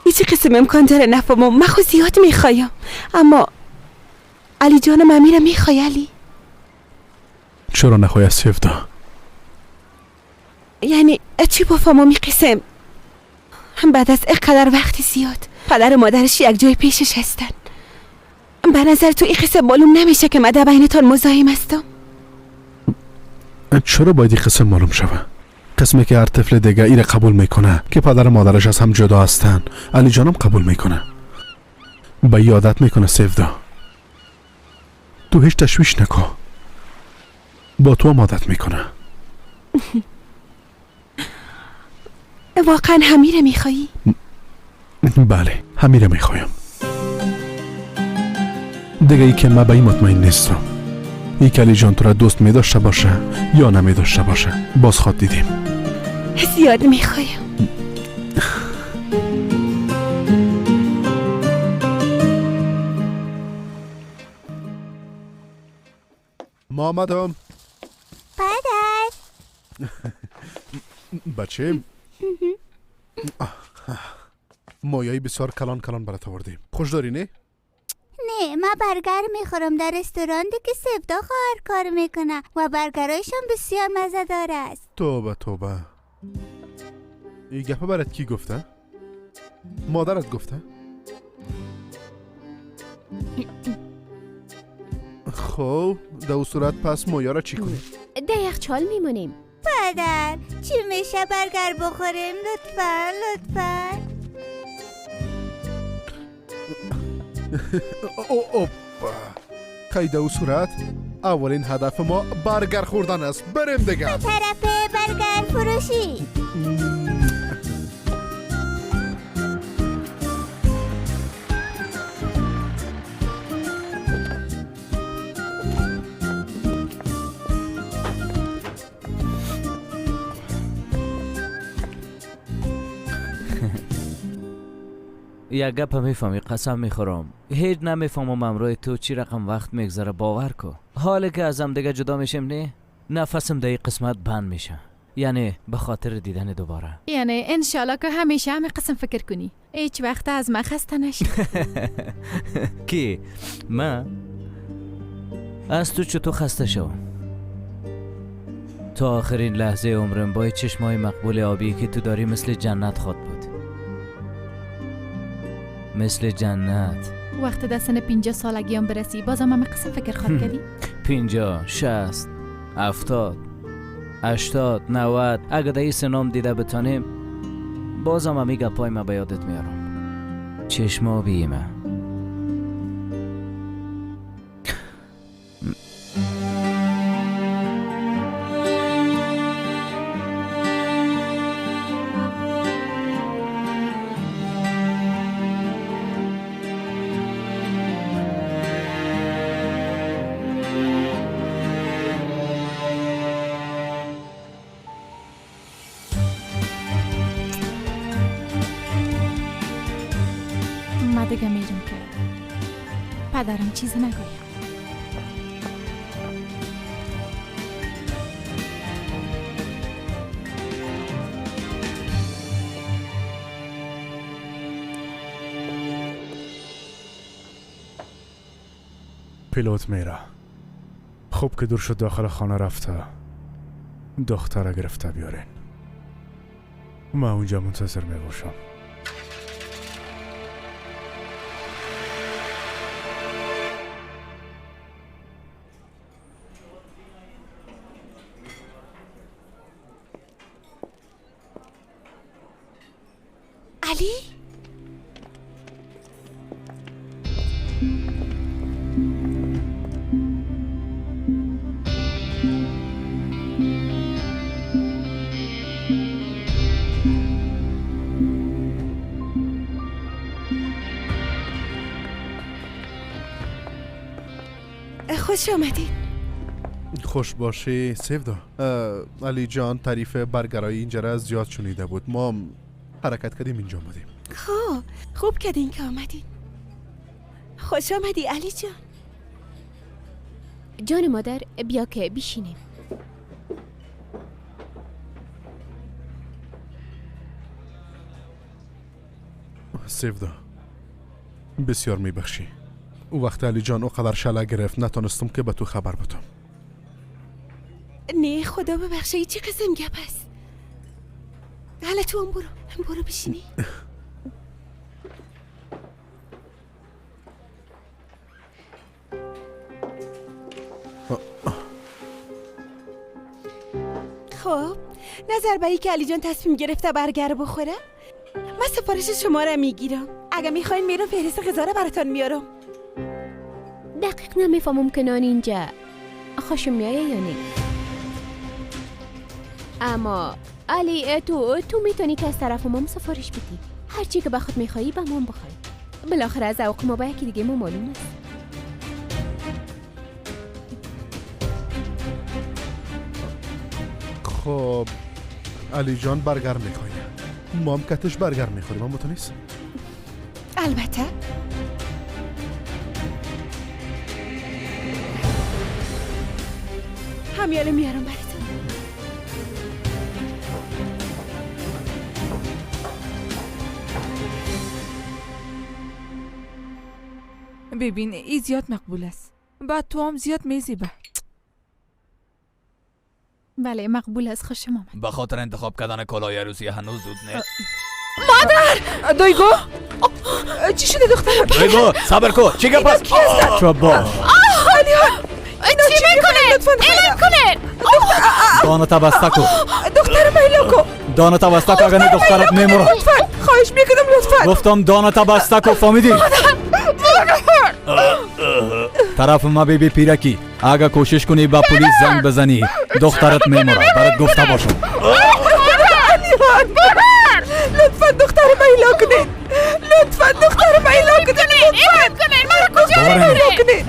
هیچ قسم امکان داره نفهمم. من خود زیاد میخوایم، اما علی جانم امیرم میخوای. علی چرا نخوای از سفدا؟ یعنی چی بفهمم این قسم؟ هم بعد از اینقدر وقت زیاد پدر و مادرش یک جای پیشش هستن. به نظر تو این قسم معلوم نمیشه که من در بینتان مزاحم هستم؟ چرا باید این قسم معلوم شوه؟ قسمی که هر طفل دیگه ایره قبول میکنه که پدر و مادرش از هم جدا هستن، علی جانم قبول میکنه. به یادت میکنه سفدا. تو هیچ تشویش نکن، با تو هم عادت میکنه. واقعا همیره میخوایی؟ بله همیره میخوایم. دیگه ای که من به این مطمئن نیستم ای که علی جان تو را دوست می داشته باشه یا نمی داشته باشه. باز خواد دیدیم. زیاد میخوایم. ما آمدم. پدر. بچه مایای بسیار کلان کلان برات آوردیم. خوش داری نه؟ نه، من برگر میخورم در رستوران که سفدا خواهر کار میکنه و برگرایشان بسیار مزه دار است. توبه توبه. این گپه برات کی گفته؟ مادرت گفته؟ خب در او صورت پس مویا را چی کنیم؟ ده یخچال میمونیم. پدر چی میشه برگر بخوریم؟ لطفا لطفا. او خیلی در او صورت اولین هدف ما برگر خوردن است. بریم دیگه به طرف برگر فروشی. یک گپ میفهمی قسم میخورم هیچ نمیفهمم امروی تو چی رقم وقت میگذره. باور کو حالی که ازم دیگه جدا میشیم نه نفسم در این قسمت بند میشه، یعنی به خاطر دیدن دوباره. یعنی انشالله که همیشه همه قسم فکر کنی، هیچ وقت از من خسته نشی. کی من از تو چطور خسته شوم؟ تا آخرین لحظه عمرم با چشمای مقبول آبی که تو داری مثل جنت خود بود، مثل جنت. وقت در سن 50 سالگی هم برسی بازم همه قسم فکر خواد کردی؟ 50، 60، 70، 80، 90 اگه در این سنام دیده بتانیم بازم همی گپای ما به یادت میارم. چشما بیمه. دیگه میرم که پدرم چیز نگویم. پیلوت میره. خوب که دور شد داخل خانه رفته دختره گرفته بیارین. من اونجا منتظر میباشم. علی؟ خوش آمدین. خوش باشی سیفدا. علی جان تعریف برگرای اینجا را زیاد شنیده بود، ما حرکت کردیم اینجا آمدیم. خب خوب کردین که آمدین. خوش آمدی علی جان. جان مادر بیا که بشینیم. سیفدا بسیار میبخشی، او وقت علی جان او قدر شله گرفت نتونستم که به تو خبر بدم. نه خدا ببخشه چی قسم گپ است. حالا تو هم برو بشینی. خب نظر به ای که علی جان تصمیم گرفته برگر بخوره من سفارش شما را میگیرم. اگه میخواین میرم فهرست غذا را براتون میارم. دقیق نمیفهمم که نان اینجا خوشم میایه یا نه، اما علی تو میتونی که از طرف مام سفارش بدی، هرچی که به خود میخوایی به مام بخوای. بالاخره از ذوق ما با یکی دیگه ما معلوم است. خب علی جان برگر میخوایه، ما هم کتش برگر میخوریم. اما تو نیست؟ البته. همیاله میارم براتون. ببین ای زیاد مقبول است، بعد تو هم زیاد میزیبه. بله مقبول است، خوشم آمد. به خاطر انتخاب کردن کالای عروسی هنوز زود نیست. مادر! دویگو چی شده دخترم؟ دویگو صبر کن، چی گپ است؟ چوبا علیان چی میکنه؟ اعلام کنه. دانتا بسته کو. دخترم ایلا کو. دانتا بسته کو، اگر نه دخترت میموره. لطفا خواهش میکنم لطفا. گفتم دانتا بسته کو، فهمیدی؟ طرف ما بی بی پیرکی، اگه کوشش کنی با پلیس زنگ بزنی دخترت میموره، برات گفته باشم. لطفا دخترم ایلا کنید، لطفا دخترم ایلا کنید، لطفا ایلا کنید.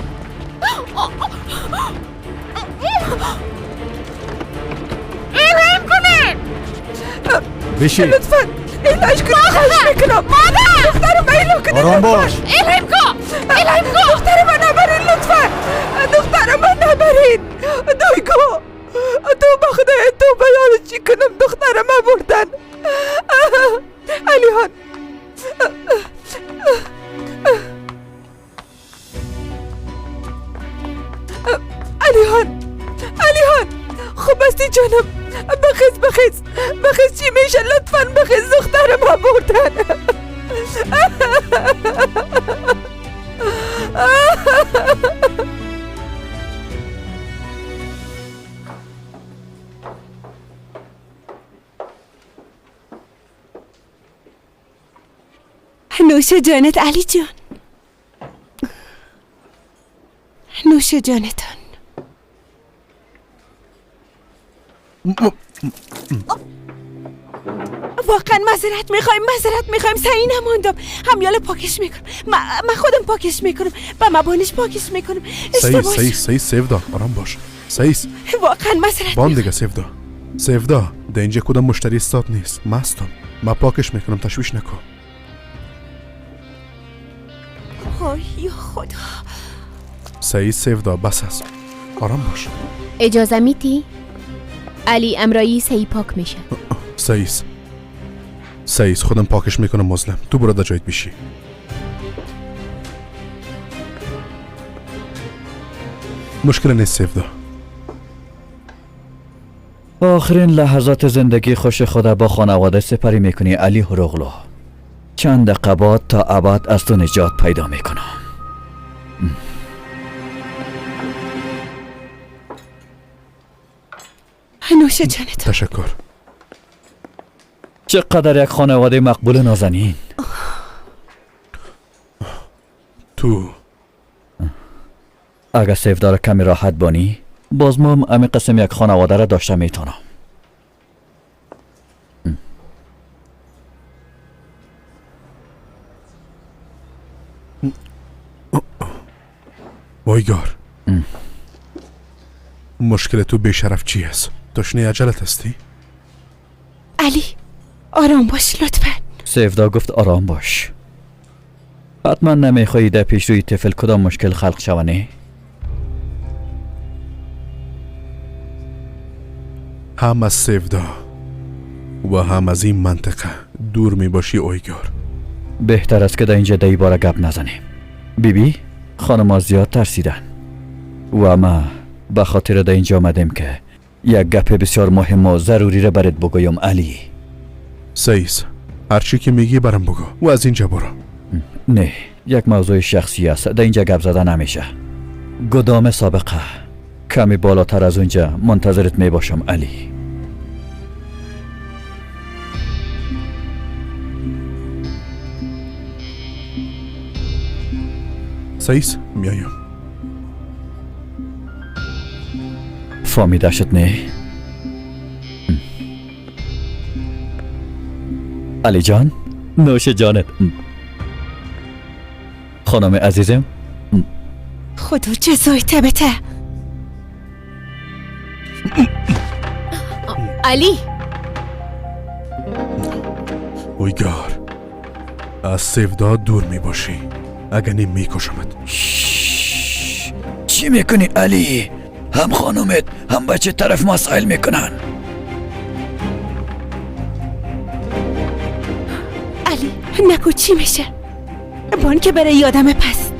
اعلام کنید. بشی لطفا ایلاش کنید، خواهش میکنم. مادر دخترم ایلا کنید. آرام باش. اعلام کن، اعلام کن. دخترم نبرین لطفا، دخترم نبرین. دویگو تو به خدای تو بیان چی کنم، دخترم بردن. علیان علیان علیان خب هستی جانم، بخیز بخیز بخیز، چی میشه؟ لطفا بخیز، دخترم بردن. نوش جانت علی جان، نوش جانتان. واقعا معذرت میخوایم، معذرت میخوایم، سعی نماندم. همیال پاکش میکنم، من خودم پاکش میکنم، با مبانش پاکش میکنم. صحیح صحیح صحیح سیفدا آرام باش. صحیح واقعا معذرت بان دیگه. سیفدا سیفدا در اینجا کدام مشتری استاد نیست، مستم، من پاکش میکنم، تشویش نکن. وای یا خدا. صحیح سیفدا بس است، آرام باش. اجازه میتی؟ علی امرایی صحیح پاک میشه. صحیح صحیح خودم پاکش میکنم مظلم، تو برو در جایت بیشی. مشکل نیست سیفدا. آخرین لحظات زندگی خوش خدا با خانواده سپری میکنی علی هروغلو. چند دقیقه بعد تا ابد از تو نجات پیدا میکنم. نوش جانت. تشکر. چقدر یک خانواده مقبول نازنین. تو اگر سیفدار کمی راحت بانی باز ما هم امی قسم یک خانواده را داشته میتونم. وایگار مشکل تو بیشرف چی است؟ تشنه عجلت هستی؟ علی آرام باش لطفا. سیفدا گفت آرام باش. حتما نمیخوایی در پیش روی طفل کدام مشکل خلق شونه؟ هم از سیفدا و هم از این منطقه دور میباشی اویگار. بهتر است که در اینجا در باره گپ نزنیم. بیبی خانم زیاد ترسیدن و ما به خاطر در اینجا آمدیم که یک گپ بسیار مهم و ضروری را برات بگویم علی. سیس هرچی که میگی برام بگو و از اینجا برو. نه یک موضوع شخصی است، در اینجا گپ زده نمیشه. گدام سابقه کمی بالاتر از اونجا منتظرت میباشم علی. سیس میایم. فهمیده شد نه؟ علی جان نوش جانت. خانم عزیزم خدا جزای تبته. علی اویگار از سیفدا دور می باشی، اگه نی میکشمت. چی میکنی علی؟ هم خانومت هم بچه طرف مسائل میکنن. علی نگو چی میشه؟ بان که برای یادم پس.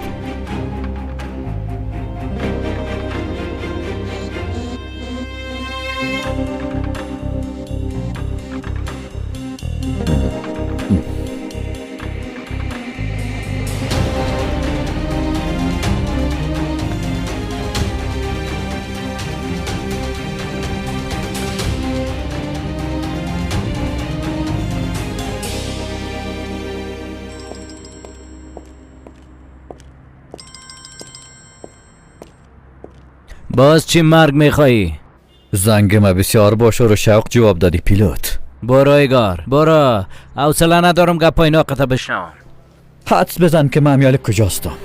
باز چی مرگ میخوایی؟ زنگ ما بسیار با شور و شوق جواب دادی پیلوت. برو ایگار برو، حوصله ندارم گپای ناقته بشنوم. حدس بزن که من امیال کجاستم.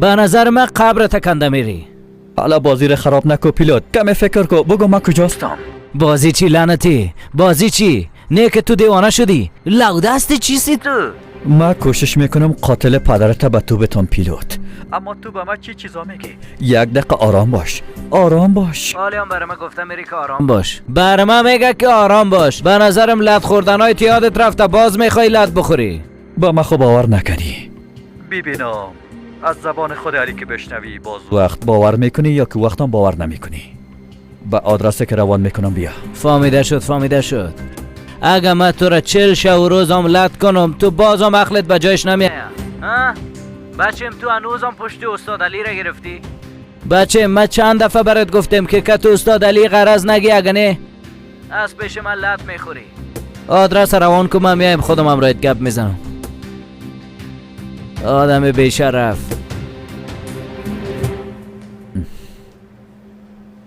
به نظر من قبر تکنده میری. حالا بازی را خراب نکو پیلوت، کمی فکر کو، بگو من کجاستم. بازی چی لعنتی؟ بازی چی؟ نه که تو دیوانه شدی. لو دست چیستی تو؟ من کوشش میکنم قاتل پدرت به تو بتم پیلوت، اما تو به من چی چیزا میگی؟ یک دقیقه آرام باش، آرام باش. حالی هم برای من گفته میری که آرام باش. برای من میگه که آرام باش. به نظرم لط خوردنهای تو یادت رفته، باز میخوای لط بخوری. با من خب باور نکنی. ببینم از زبان خود علی که بشنوی باز وقت باور میکنی یا که وقتم باور نمیکنی. به آدرس که روان میکنم بیا. فهمیده شد، فهمیده شد. اگه من تو را 40 شب و روزم لط کنم تو بازم عقلت به جایش نمیاد. ها بچم تو هنوزم پشت استاد علی را گرفتی؟ بچه من چند دفعه برات گفتم که تو استاد علی غرض نگی، اگه نه از پیش من لط میخوری. آدرس روان کن، من میایم خودم هم رایت گپ میزنم. آدم بیشرف.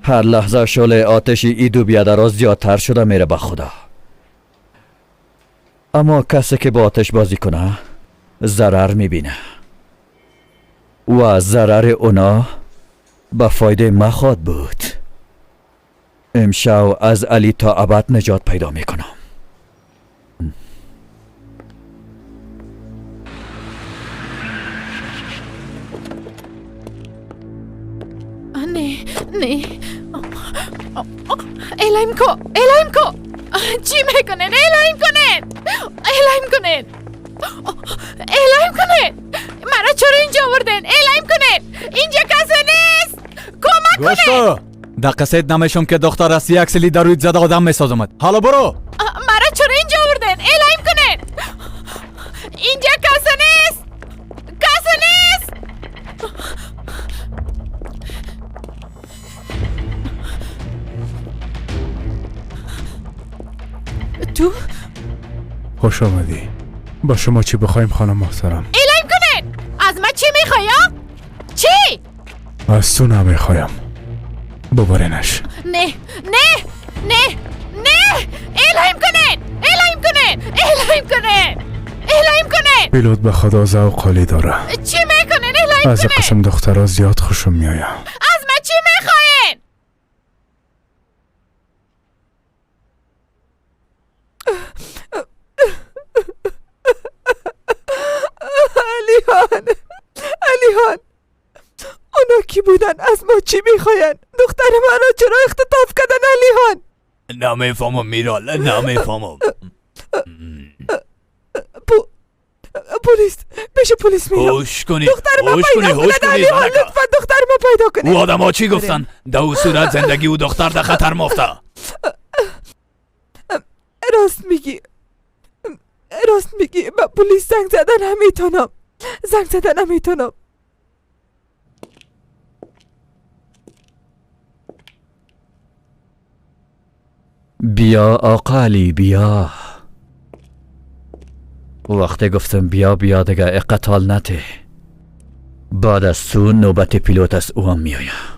هر لحظه شعله آتش ای دو بیادرها زیادتر شده میره به خدا. اما کسی که با آتش بازی کنه ضرر میبینه و ضرر اونا به فایده ما خواد بود. امشب از علی تا ابد نجات پیدا میکنم. نه نه، اعلام کو، اعلام کو، چی میکنن؟ اعلام کنن، اعلام کنن، اعلام کنن. مرا چرا اینجا آوردن؟ اعلام کنن، اینجا کسی نیست، کمک کنن. گوش در قصید نمیشم که دختر است یک سلی در روی زده آدم میسازمد. حالا برو. مرا چرا اینجا آوردن؟ اعلام کنن، اینجا کسی نیست، کسی نیست. تو؟ خوش آمدی. با شما چی بخوایم خانم محترم؟ اعلام کنن. از من چی میخوای؟ چی؟ از تو نمیخوایم. ببرینش. نه نه نه نه، اعلام کنن، اعلام کنن، اعلام کنن، اعلام کنن. پیلوت به خدا ذوق عالی داره. چی میکنن؟ اعلام کنن. از قسم دخترها زیاد خوشم میآید. از من چی میخواین؟ علیهان، علیهان، اونا کی بودن؟ از ما چی میخواین؟ دختر من را چرا اختطاف کردن علیهان؟ نمیفهمم میرال، نمیفهمم. پلیس، پیش پلیس میرم. هوش کنی، دختر من پیدا کنن علیهان، لطفا دختر ما پیدا کنید. او آدم ها چی گفتن؟ در او صورت زندگی او دختر در خطر مفته. راست میگی، راست میگی. با پلیس زنگ زدن نمیتونم، زنگ زدن نمیتونم. بیا آقا علی بیا. وقتی گفتم بیا بیا دیگه اقتال نته. بعد از تو نوبت پیلوت از او هم میآید.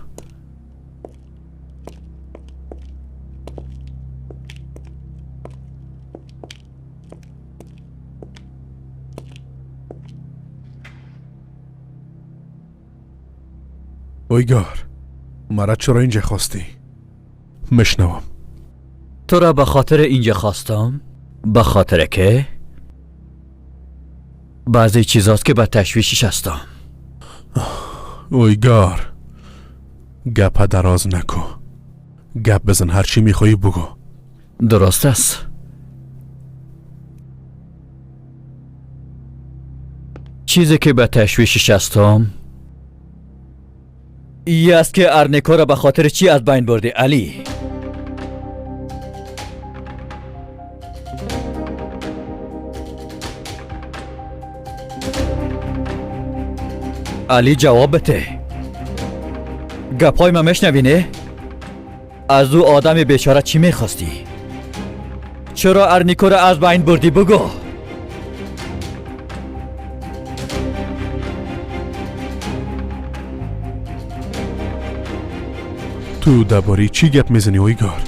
اویگار، مرا چرا اینجا خواستی؟ مشنوم. تو را به خاطر اینجا خواستم؟ به خاطر که بعضی چیزاست که به تشویشش هستم. اویگار، گپ دراز نکو، گپ بزن، هرچی میخوایی بگو. درست است. چیزی که به تشویشش هستم ای است که ارنیکو را به خاطر چی از بین بردی علی؟ علی جواب بده. گپای من میشنوی نه؟ از او آدم بیچاره چی میخواستی؟ چرا ارنیکو را از بین بردی بگو؟ Ту дарбораи чӣ гап мезанӣ, Ойгор?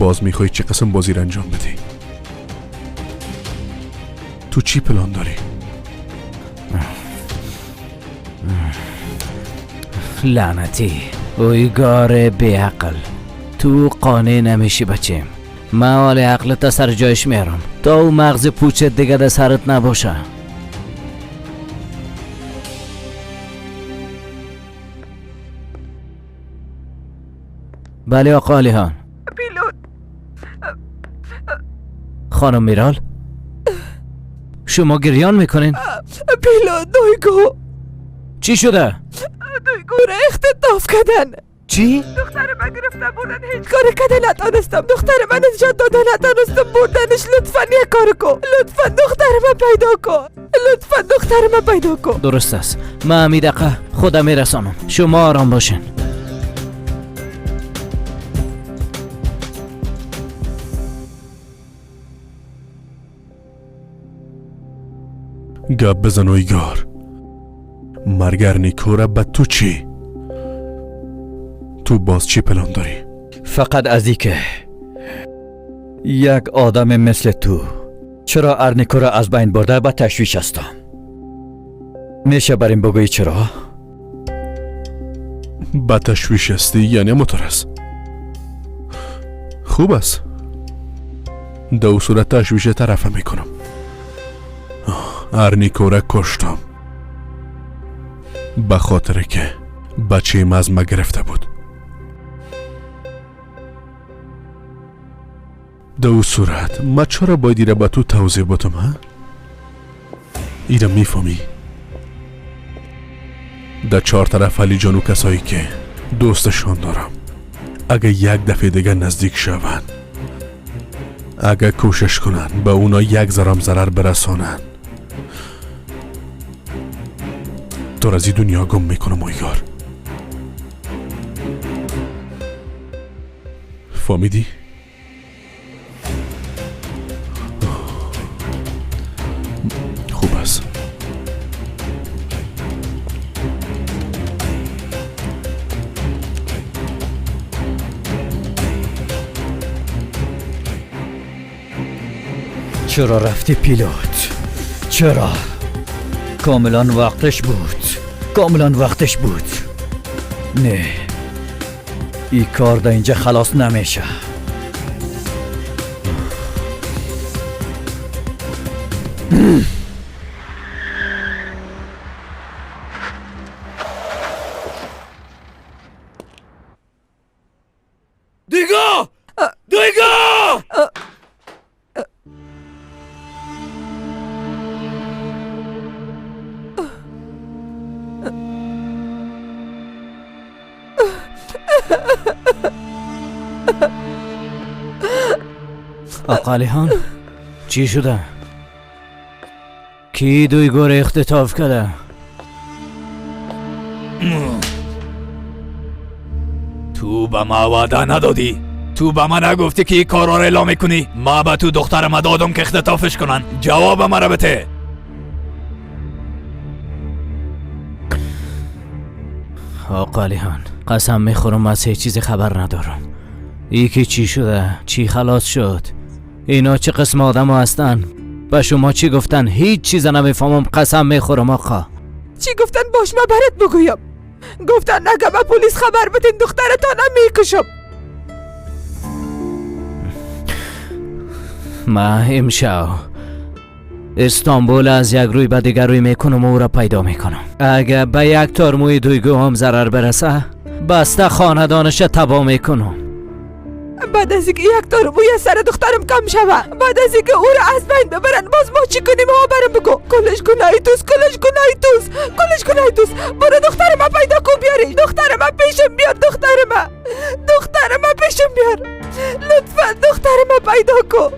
Боз мехоҳӣ чӣ қисм бозиро анҷом бидиҳӣ? Ту чӣ план дорӣ? Лаънатӣ, Ойгор беақл, ту қонеъ намешӣ бачем. Ман ҳоли ақлта сар ҷойш меарам, то ӯ мағзи пучет дига дар сарат набоша. Бале, оқо Алихон. Пилот. Хонум Мирал, шумо гирён мекунин? Пилот, Дойгу. Чӣ шуда? Дойгура ихтитоф кардан. Чӣ? Духтари ман гирифта бурдан, ҳеҷ коре карда натонистам. Духтари ман наҷот дода натонистам, бурданиш. Лутфан як кор кун. Лутфан духтари ман пайдо кун. Лутфан духтари ман пайдо кун. Дуруст аст. Ман ҳамин дақиқа худам мерасонам. Шумо ором бошен. Гап бизан, Ойгор. Маргар Никора ба ту чӣ? Ту боз чӣ план дорӣ? Фақат аз ин ки як одаме мисли ту чаро Арникора аз байн бурда ба ташвиш ҳастам. Меша бар ин бигӯӣ чаро? Ба ташвиш ҳастӣ, яъне мутарас. Хуб аст. Дар ӯ сурат ташвиша тарафа мекунам. Арникора куштам ба хотире ки бачаим аз ма гирифта буд. Дар ӯ сурат ма чаро бояд ира ба ту тавзеҳ ботам, ҳа? Ира мефаҳмӣ? Дар чор тараф Алиҷону касое ки дӯсташон дорам, агар як дафъе дигар наздик шаванд, агар кӯшиш кунанд ба اونا як зарам зарар бирасонанд, туро аз ин дунё гум мекунам, Ойгор. Фаҳмидӣ? Хуб аст. Чаро рафтӣ, пилот? Чаро? Комилан вақташ буд. Комилан вақташ буд. Не, ин кор дар инҷа халос намеша. Дуйгу! Дуйгу! Оқо Алихон, чӣ шуда? Кӣ Дуйгуро ихтитоф карда? Ту ба ма ваъда надодӣ. Ту ба ман нагуфтӣ ки ин корро эълом мекунӣ. Ма ба ту духтарама додум ки ихтитофиш кунанд. Ҷавоба мара бите. Оқо Алихон, қасам мехӯрам, аз ҳеҷ чизе хабар надорам. Ин ки чӣ шуда, чӣ халос шуд, ино чӣ қисм одамо ҳастанд, ба шумо чӣ гуфтан, ҳеҷ чиза намефаҳмам. Қасам мехӯрам, оқо. Чӣ гуфтан бош, ма барат бигӯям. Гуфтан агар ба полис хабар бидин, духтаратонам мекушам. Ма имшав Истанбул аз як рӯй ба дигар рӯй мекунам ва ӯро пайдо мекунам. Агар ба як тор мӯи Дуйгу ҳам зарар бираса, баста хонадонаша табоҳ мекунам. Баъд аз инки як тор мӯи аз сари духтарам кам шава, баъд аз инки ӯро аз байн бибаранд, боз мо чӣ кунем? Ҳо, барам бигӯ. Куллаш гуноҳи туст, куллаш гуноҳи туст, куллаш гуноҳи туст. Буро духтарама пайдо кун, биёри. Духтарама пешам биёр, духтарама. Духтарама пешам биёр. Лутфан духтарама пайдо кун.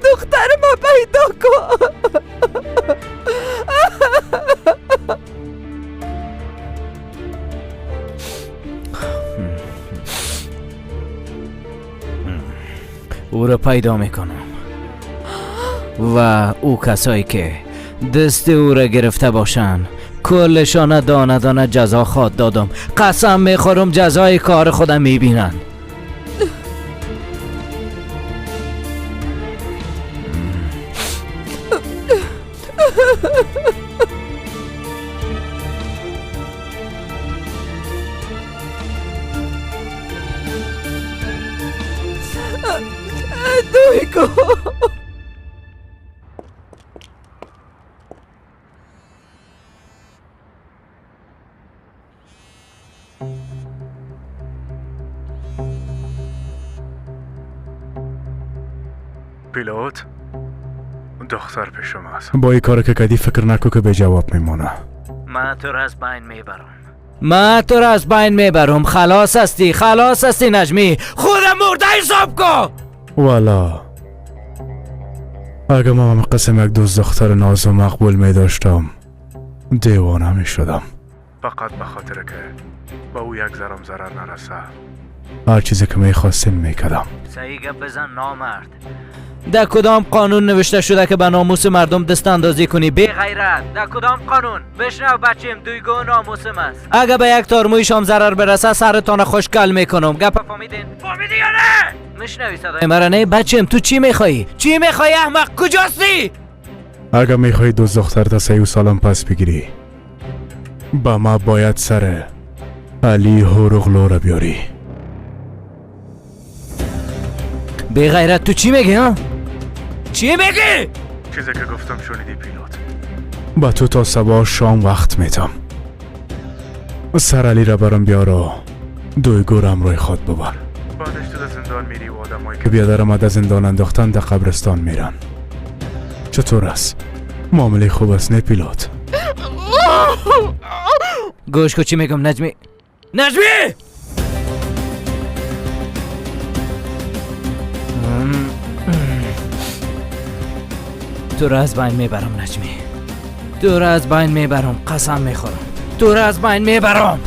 Духтарама пайдо кун. Ӯро пайдо мекунам ва ӯ касое ки дасти ӯро гирифта бошанд, کلشان دانه دانه جزا خواد دادم. قسم میخورم جزای کار خودم میبینن. دویگو پیلوت، دختر پیش ماست. با این کار که کدی فکر نکو که به جواب میمونه. من تو را از بین میبرم. من تو را از بین میبرم. خلاص هستی، خلاص هستی نجمی. خودم مرده حساب کن. والا اگه من قسم یک دوست دختر ناز و مقبول می داشتم دیوانه می شدم. فقط به خاطر که با او یک ذرم ضرر نرسه هر چیزی که می خواستین می کردم. صحیح گپ بزن نامرد. در کدام قانون نوشته شده که به ناموس مردم دست اندازی کنی؟ بی غیرت. در کدام قانون؟ بشنو بچیم، دویگو ناموسم است. اگه به یک تار مویشام ضرر برسه سرتان خوشگل میکنم. گپ فهمیدین؟ فهمیدی یا نه؟ میشنوی صدای مرا نه بچیم؟ تو چی میخوایی؟ چی میخوایی احمق؟ کجاستی؟ اگه میخوایی دوست دختر تا 3 سالم پس بگیری با ما باید سر علی هورغلو را بیاری. بی غیرت تو چی میگی ها؟ چی میگی؟ چیزی که گفتم شنیدی پیلوت. با تو تا صبح شام وقت میدم. سر علی را برام بیار و دویگو را همراه خود ببر. بعدش تو در زندان میری و آدمایی که بیادرم از زندان انداختن در قبرستان میرن. چطور است؟ معامله خوب است نه پیلوت؟ گوش کو چی میگم نجمی. نجمی! تو را از بین میبرم نجمی. تو را از بین میبرم. قسم میخورم تو را از بین میبرم.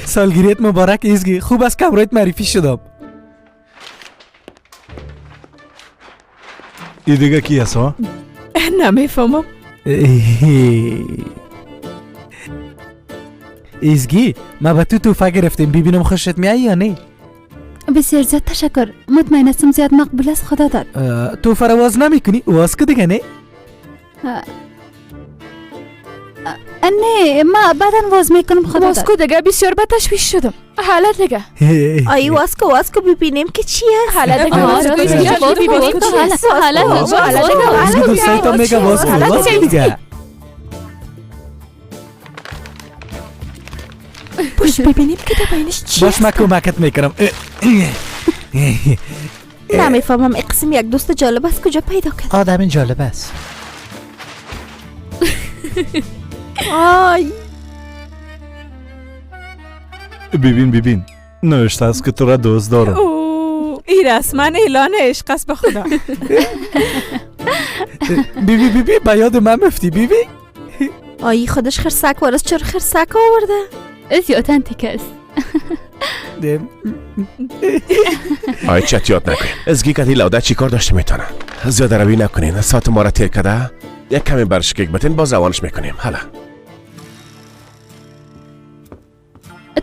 سالگیریت مبارک ایزگی. خوب از کمرایت معرفی شدم. ای دیگه کی است ها؟ نمیفهمم. ایزگی ما به تو توفه گرفتیم، ببینم خوشت میای یا نه؟ بسیار زیاد تشکر. مطمئن هستم زیاد مقبول است. خدا داد. توفه را واز نمیکنی؟ واز که دیگه نه؟ نه ما بعدا واز میکنم. خدا واز کو دیگه. بسیار به تشویش شدم. حالا دیگه ای واز کو، واز کو ببینیم که چی است. حالا دیگه حالا دوستایتان میگه واز کو، واز کو دیگه. باش ببینیم که در بینش چی باش من کمکت میکنم. نمیفهمم اقسم یک دوست جالب است کجا پیدا کرد. آدم جالب است. آی ببین ببین نوشته است که تو را دوست دارم. او این رسما اعلان عشق است به خدا. بیبی بیبی به یاد من مفتی بیبی. آی خودش خرسک وارس چرا خرسک آورده؟ زیاد انتیک است. آی چت یاد نکنین. ازگی کتی لاده چی کار داشته میتونه؟ زیاده روی نکنین. ساعت ما را تیر کده. یک کمی برش کیک بتین باز روانش میکنیم. حالا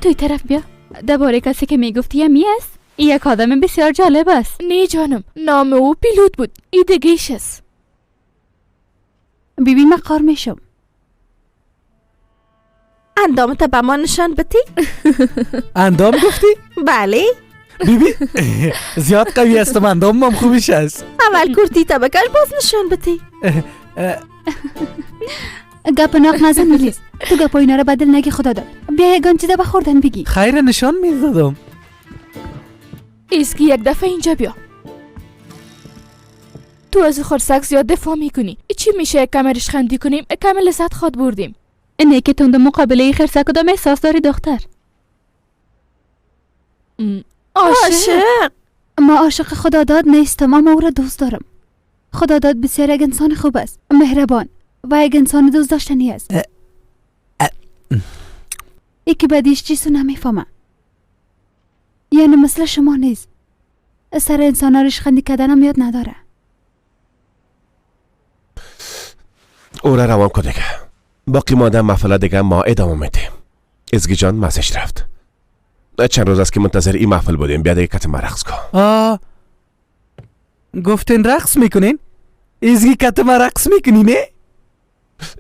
توی طرف بیا. درباره کسی که میگفتی یمی است. یک آدم بسیار جالب است. نه جانم، نام او پیلوت بود. ای دیگه است. بیبی من قار میشم. اندامت به ما نشان بدی؟ اندام گفتی؟ بله. بیبی زیاد قوی هستم، اندامم خوبیش است. اول کرتی تا بکش باز نشان بدی. گپ ناق نزن میلیز. تو گپ اینا رو بدل نگی خدا داد. بیا یگان چیزا به خوردن بگی. خیر نشان میدادم. ایسکی یک دفعه اینجا بیا. تو از خرسک زیاد دفاع میکنی. چی میشه یک کم ریشخندی کنیم، کم لذت خواد بردیم. اینه که تند مقابله خرسک کدام احساس داری دختر؟ عاشق. ما عاشق خدا داد نیستم، اما او را دوست دارم. خدا داد بسیار یک انسان خوب است، مهربان و یک انسان دوست داشتنی است. یکی بدیش چیزو نمیفهمه، یعنی مثل شما نیست. سر انسان ها ریشخندی کردنم یاد نداره. او را روان کن دیگه. باقی مانده محفل دیگه ما ادامه میدیم. ازگی جان مزش رفت. چند روز است که منتظر این محفل بودیم. بیا دیگه کت ما رقص کن. آه، گفتین رقص میکنین؟ ازگی کت ما رقص میکنی نه؟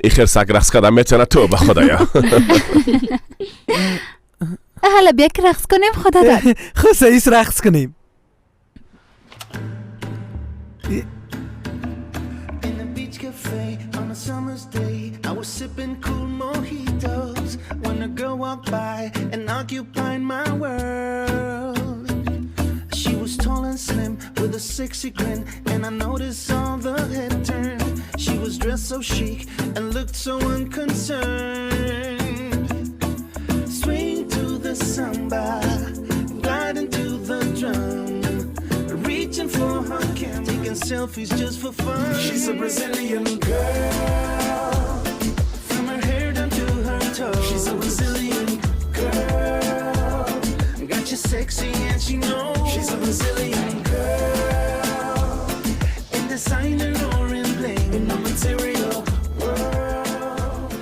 ای خرسک رقص کردن میتونه تو به خدایا. حالا بیا که رقص کنیم خدا داد. خب سعیس رقص کنیم. Summer's day, I was sipping cool mojitos when a girl walked by and occupied my world. She was tall and slim with a sexy grin, and I noticed all the head turn. She was dressed so chic and looked so unconcerned. Swing to the samba, glide into the drum, reaching for her camera, taking selfies just for fun. She's a Brazilian girl, from her hair down to her toes. She's a Brazilian girl, got you sexy and she knows. She's a Brazilian girl, in designer or in bling, in the material world.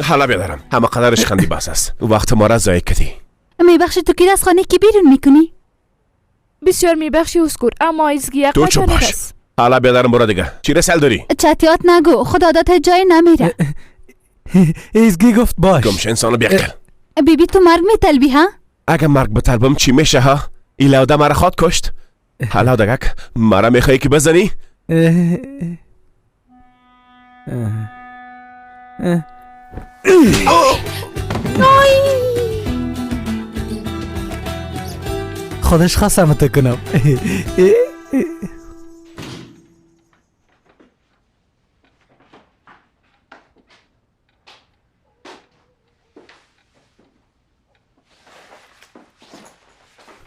حالا بیادرم همه قدرش خندی بس است. وقت ما را ضایع کردی. میبخشی تو کی از خانه کی بیرون میکنی؟ بسیار میبخشی اسکور، اما ازگی یک تو چوب باش. حالا بیادرم برو دیگه. چی رسل داری؟ چتیات نگو، خدا داد جای نمیره. ازگی گفت باش. گمش انسانو بیعقل. بیبی تو مرگ میطلبی ها؟ اگه مرگ بطلبم چی میشه ها؟ ایلا آدم مرا خواد کشت. حالا دگک مرا میخوایی که بزنی؟ خودش خواستم تو کنم.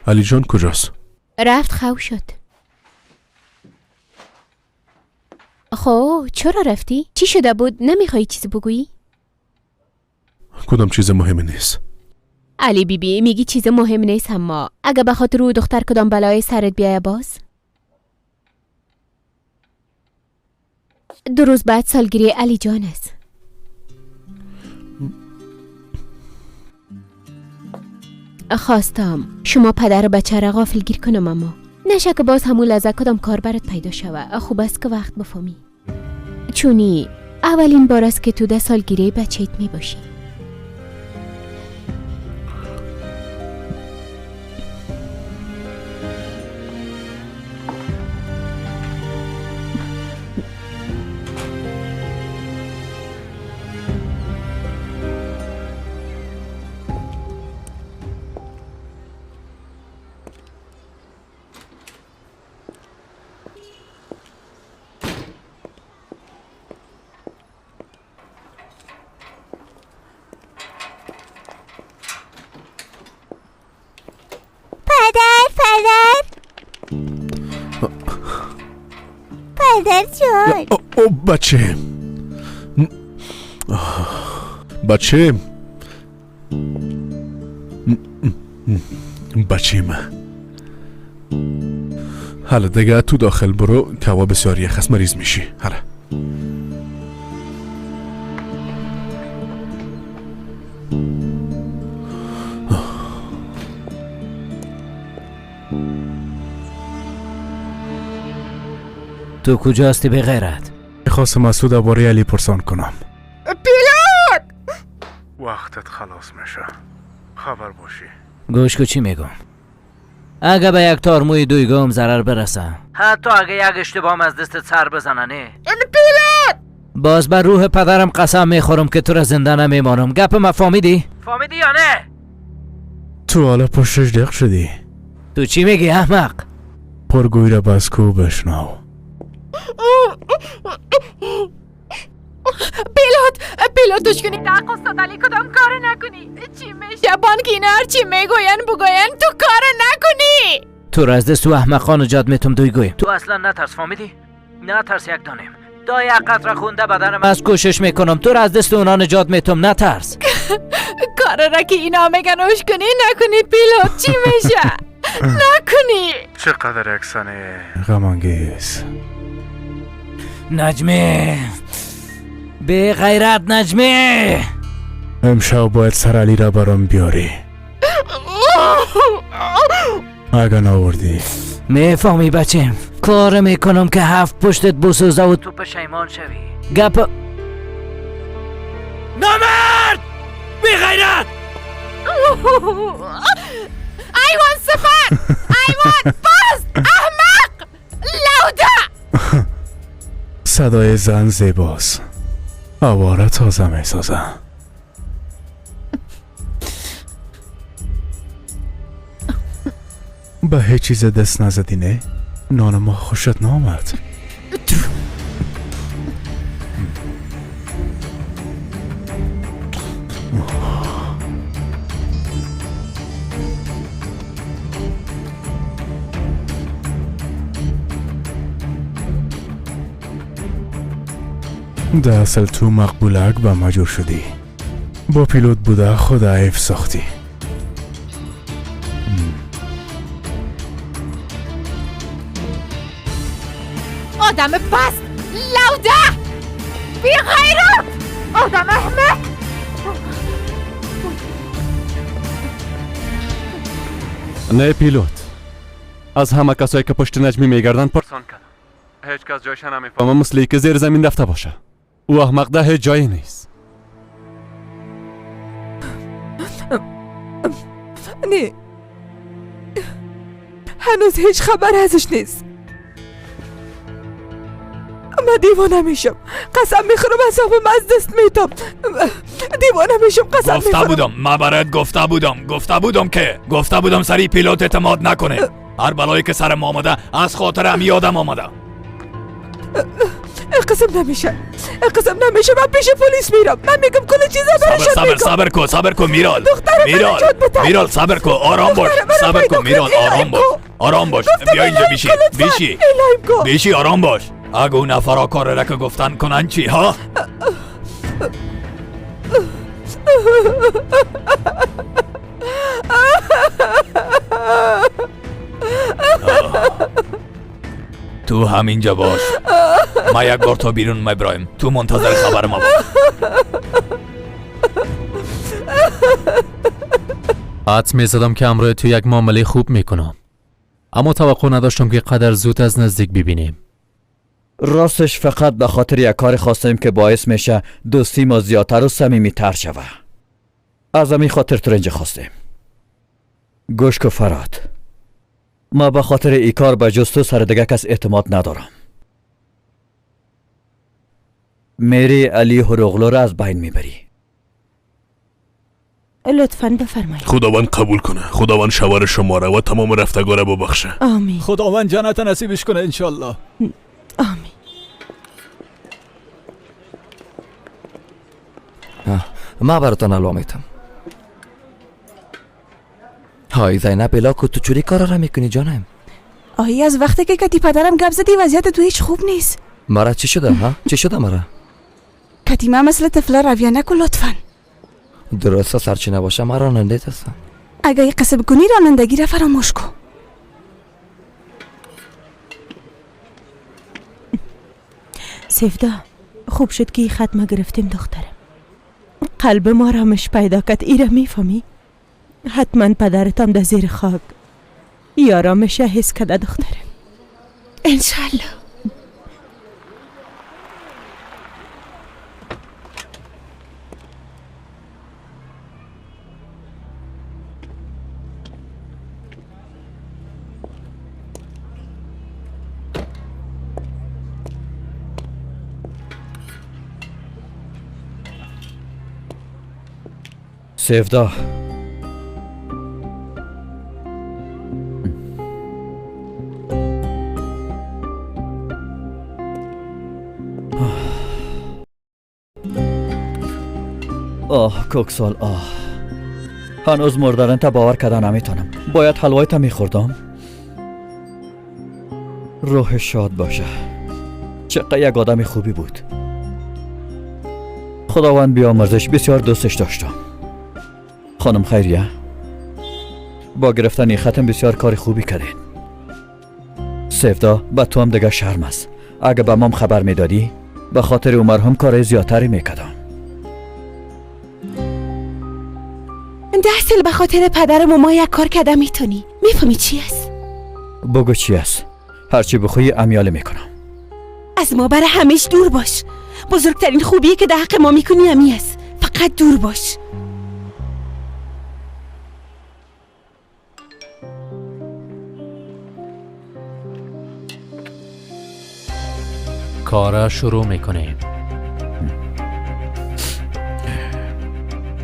علی جان کجاست؟ رفت خو شد. خب چرا رفتی؟ چی شده بود؟ نمیخوای چیزی بگویی؟ کدام چیز مهمی نیست. علی بی بی میگی چیز مهم نیست، اما اگه به خاطر او دختر کدام بلای سرت بیایه باز؟ 2 روز بعد سالگیری علی جان است. خواستم شما پدر بچه را غافل گیر کنم، اما نشه که باز همون لحظه کدام کار برات پیدا شوه. خوب است که وقت بفهمی، چونی اولین بار است که تو ده سالگیری بچهت می باشی. پدر جان. او بچه، بچه، بچه من. حالا دیگه تو داخل برو که هوا بسیار یخ است، مریض میشی. حالا تو کجا هستی به غیرت؟ میخواستم از تو درباره علی پرسان کنم. پیلوت! وقتت خلاص میشه، خبر باشی. گوش کو چی میگم. اگه به یک تار موی دویگم ضرر برسه، حتی اگه یک اشتباهم از دستت سر بزنه، نه پیلوت! باز بر روح پدرم قسم میخورم که تو را زنده نمیمانم. گپ ما فهمیدی؟ فهمیدی یا نه؟ تو حالا پشتش دق شدی. تو چی میگی احمق؟ پرگوی را بس کو بشنو. پیلوت، پیلوت دوش کنی تا استاد علی کدام کار نکنی. چی میشه بانکینا هر چی میگوین بگوین، تو کار نکنی. تو را از دست تو احمقان نجات میتم دویگوی. تو اصلا نترس، فهمیدی؟ نترس یک دانیم. تا یک قطره خونده بدنم از کوشش میکنم تو را از دست اونا نجات میتم. نترس. کار را که اینا میگن اوش کنی نکنی پیلوت چی میشه؟ نکنی. چقدر اکسانه غم انگیز. نجمه بی غیرت نجمه، امشب باید سر علی را برام بیاری. اگه ناوردی میفهمی بچه، کار میکنم که هفت پشتت بسوزه و تو پشیمان شوی. گپ نامرد بی غیرت. ایوان سفر، ایوان پست، احمق، لوده. صدای زن زیباست، آواره تازه میسازه. به هیچ چیز دست نزدی نه؟ نان ما خوشت نامد. در اصل تو مقبولک به مجور شدی. با پیلوت بوده خود عیب ساختی. آدم پست، لوده، بی غیرت، آدم احمق. نه پیلوت، از همه کسایی که پشت نجمی میگردن پرسان کردم، هیچ کس جایش نمیفهمه، مثل که زیر زمین رفته باشه. او احمق ده هیچ جایی نیست. نه، هنوز هیچ خبر ازش نیست. من دیوانه میشم، قسم میخورم اعصابم از دست میتم. دیوانه میشم، قسم میخورم. گفته بودم، من برات گفته بودم، گفته بودم که گفته بودم سری پیلوت اعتماد نکنه. هر بلایی که سرم آمده از خاطر هم یادم آمده. قسم نمیشه، قسم نمیشه. من پیش پلیس میرم، من میگم کل چیزا براشون صبر میگم. صبر کن، صبر کن میرال، میرال، میرال صبر کن، آرام باش، صبر کن میرال، آرام باش، آرام باش. بیا اینجا بیشی، بیشی، بیشی، آرام باش. اگه اون نفرا کار را که گفتن کنن چی ها؟ تو همینجا باش، ما یک بار تا بیرون میبرایم، تو منتظر خبر ما باش. حدس میزدم که امروز تو یک معامله خوب میکنم، اما توقع نداشتم که قدر زود از نزدیک ببینیم. راستش فقط به خاطر یک کار خواستیم که باعث میشه دوستی ما زیادتر و صمیمیتر شوه. از همین خاطر تو اینجا خواستیم. گوش کو فراد، ما به خاطر ای کار به جز تو سر دیگه کس اعتماد ندارم. میری علی هروغلو را از بین میبری. لطفاً بفرمایید. خداوند قبول کنه، خداوند شوهر شما را و تمام رفتگا را ببخشه. آمین. خداوند جنت نصیبش کنه انشالله. آمین. ما براتان حلوا میتم. های زینب الا کو تو چوری کارا را میکنی جانم؟ آهی از وقتی که کتی پدرم گپ زدی وضعیت تو هیچ خوب نیست. مرا چی شده ها؟ چی شده مرا؟ کتی ما مثل طفله رویه نکن لطفا. درسته سرچی نباشه من راننده هستم. اگه یه قصه بکنی رانندگی را فراموش کن. سفدا خوب شد که ختمه گرفتیم دخترم. قلب ما رامش پیدا کرد. ایره میفهمی؟ حتما پدرتم در زیر خاک یارامش حس کرده دخترم. انشالله. سفدا آه کوکسال، آه هنوز مردن تا باور کردن نمیتونم. باید حلوای تا میخوردم. روح شاد باشه. چقدر یک آدم خوبی بود. خداوند بیامرزش، بسیار دوستش داشتم. خانم خیریه، با گرفتن این ختم بسیار کار خوبی کردین. سفدا به تو هم دیگه شرم است. اگه به مام خبر میدادی به خاطر او مرحوم کار زیادتری میکردم. 10 سال به خاطر پدرم و ما یک کار کرده میتونی. میفهمی چی است؟ بگو چی است. هرچی بخوای امیاله میکنم. از ما برای همیش دور باش. بزرگترین خوبیه که در حق ما میکنی همی است. فقط دور باش. کارا شروع میکنیم.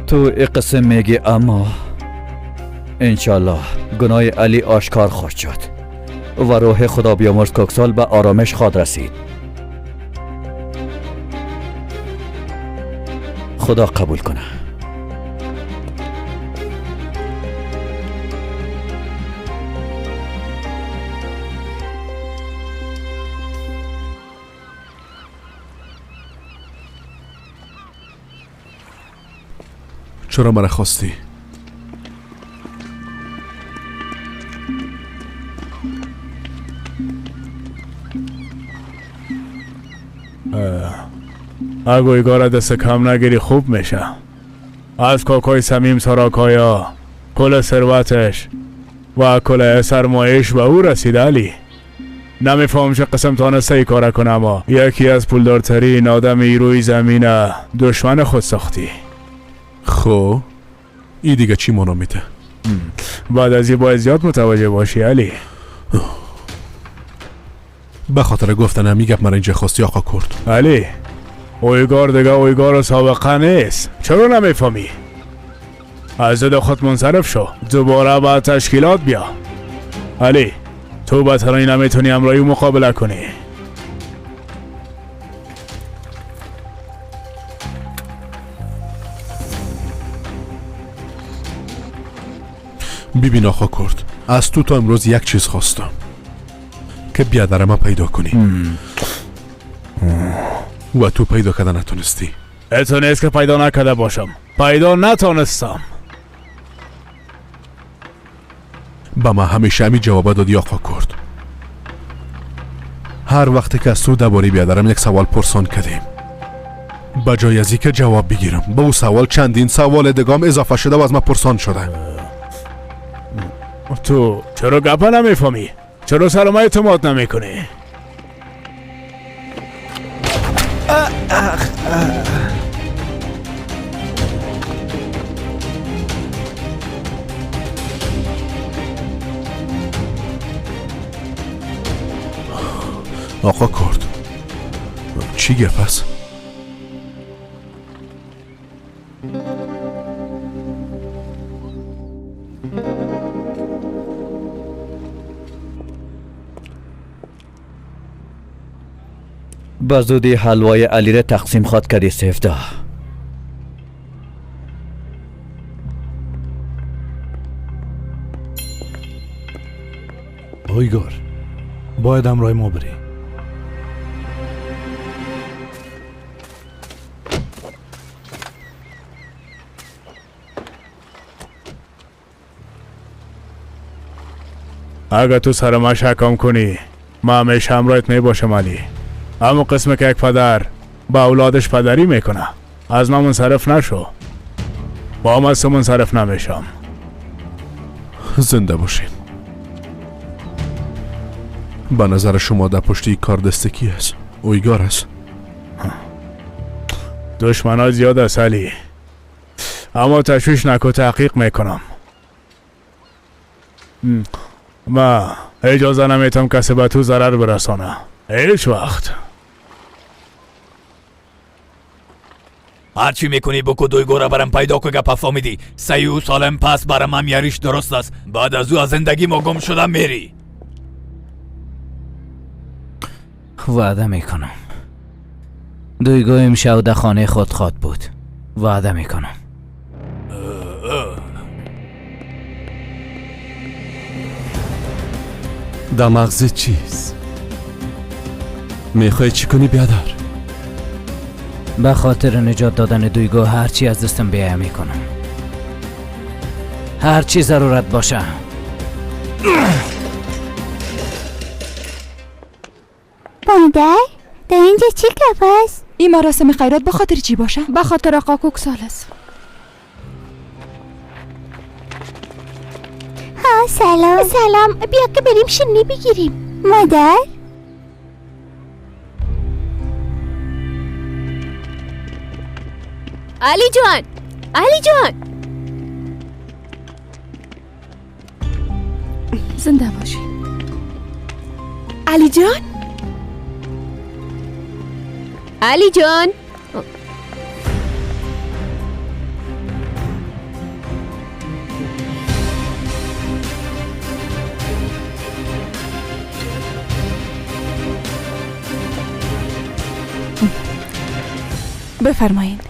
تو ای قسم میگی، اما انشالله گناه علی آشکار خواهد شد و روح خدا بیامرز کوکسال به آرامش خواهد رسید. خدا قبول کنه. چرا مرا خواستی؟ اگه ایگارا دست کم نگیری خوب میشه. از کاکای سمیم ساراکایا کل ثروتش و کل سرمایش به او رسید. علی نمیفهم چه قسم تانسته ای کاره کنه، اما یکی از پولدارترین آدم ای روی زمینه دشمن خود ساختی. خب ای دیگه چی مانا میده؟ بعد از این باید زیاد متوجه باشی علی. به خاطر گفتن همی گپ مرا اینجا خواستی آقا کرد. علی اویگار دیگه اویگار سابقه نیست. چرا نمیفهمی؟ از ضد خود منصرف شو، دوباره به تشکیلات بیا. علی تو به تنهایی نمیتونی همراهی مقابله کنی. ببین آقا کرد، از تو تا امروز یک چیز خواستم که بیادر ما پیدا کنی و تو پیدا کرده نتونستی. اتو نیست که پیدا نکرده باشم، پیدا نتونستم. به ما همیشه همی جواب دادی آقا کرد. هر وقت که از تو درباره بیادرم یک سوال پرسان کردیم، به جای از اینکه جواب بگیرم به او سوال چندین سوال دگام اضافه شده و از ما پرسان شده. تو چرا گپا نمیفهمی؟ چرا سر ما اعتماد نمیکنی؟ آقا کرد چی گپ است؟ به زودی حلوای علی را تقسیم خواد کردی سفدا. اویگار باید همراه ما بری. اگه تو سر ما شکم کنی ما همیشه همراهت می باشم علی. اما قسم که یک پدر با اولادش پدری میکنه، از ما منصرف نشو. با ما از تو منصرف نمیشم. زنده باشین. به نظر شما در پشت کار دست کی است؟ اویگار است. دشمنا زیاد است علی، اما تشویش نکو، تحقیق میکنم. ما اجازه نمیتم کسی به تو ضرر برسانه، هیچ وقت. هرچی میکنی بکو دویگو را برم پیدا که گپ فهمیدی. سیو سالم پس برم هم یاریش درست است. بعد از او از زندگی ما گم شدم میری. وعده میکنم دویگو امشب در خانه خود خواد بود. وعده میکنم. در مغز چیز؟ میخوای چی کنی بیادر؟ به خاطر نجات دادن دویگو هرچی از دستم بیایه میکنم. هرچی ضرورت باشه. مادر، در اینجا چی گپ است؟ این مراسم خیرات به خاطر چی باشه؟ به خاطر آقا کوکسال است. ها سلام. سلام، بیا که بریم شیرینی بگیریم. مادر؟ علی جان، علی جان، زنده باشی. علی جان، علی جان، بفرمایید.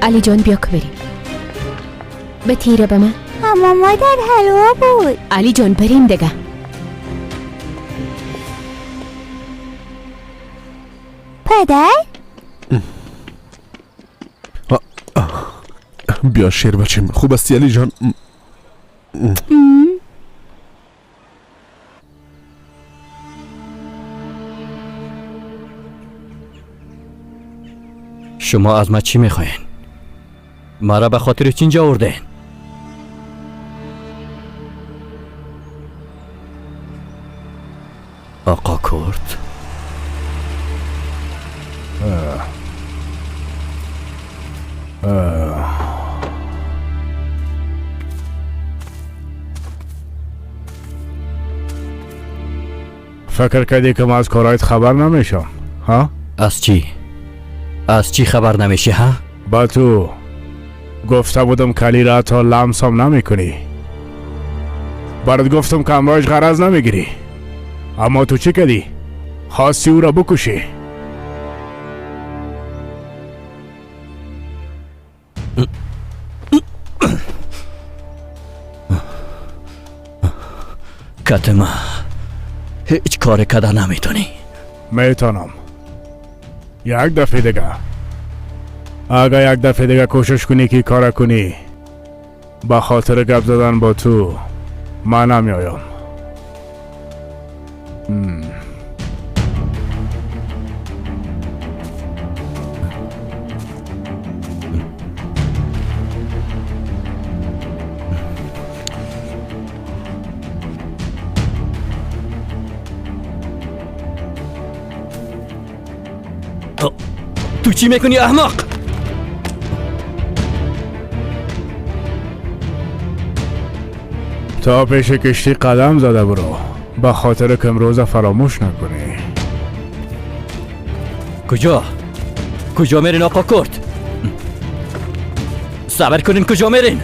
علی جان بیا که بریم. به تیره به من. اما مادر حلوا بود. علی جان بریم دیگه. پدر؟ بیا شیر بچیم. خوب استی علی جان؟ شما از ما چی میخواین؟ مرا به خاطر چی اینجا آوردین؟ آقا کرد؟ فکر کردی که ما از کارایت خبر نمیشم ها؟ از چی؟ از چی خبر نمیشی ها؟ با تو گفته بودم کلی را تا لمس هم نمی کنی. برات گفتم که امرایش غرض نمیگیری، اما تو چی کردی؟ خواستی او را بکشی. کتما هیچ کار کده نمیتونی. میتونم. یک دفعه دیگه، اگه یک دفعه دیگه کوشش کنی که کار کنی، با خاطر گپ زدن با تو من نمیایم. تو چی میکنی احمق؟ تا پیش کشتی قدم زده برو، به خاطر که امروز فراموش نکنی. کجا؟ کجا میرین آقا کرد؟ صبر کنین، کجا میرین؟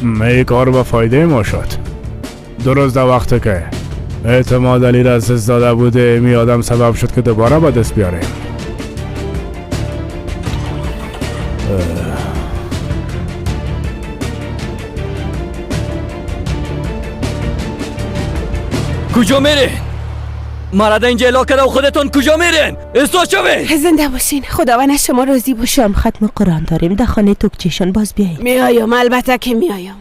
می کار به فایده ما شد. درست در وقت که اعتماد علی را از دست داده بوده، می آدم سبب شد که دوباره به دست بیاریم. کجا میرین؟ مرا در اینجا اعلا کرده و خودتون کجا میرین؟ استاد شوین! زنده باشین، خداوند از شما راضی باشه. شام ختم قرآن داریم در خانه توکچیشان، باز بیاییم. میایم، البته که میایم.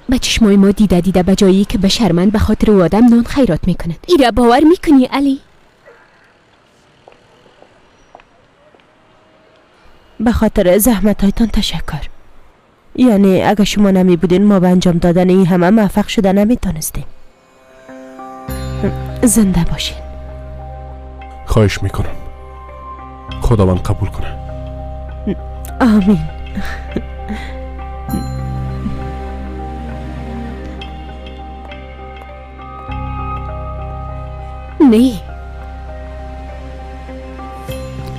به چشمای ما دیده دیده به جایی که به شرمند به خاطر او آدم نان خیرات میکند. ایره باور میکنی علی؟ به خاطر زحمت هایتان تشکر. یعنی اگه شما نمی بودین ما به انجام دادن این همه موفق شده نمیتونستیم. زنده باشین. خواهش میکنم خداوند قبول کنه. آمین. نه،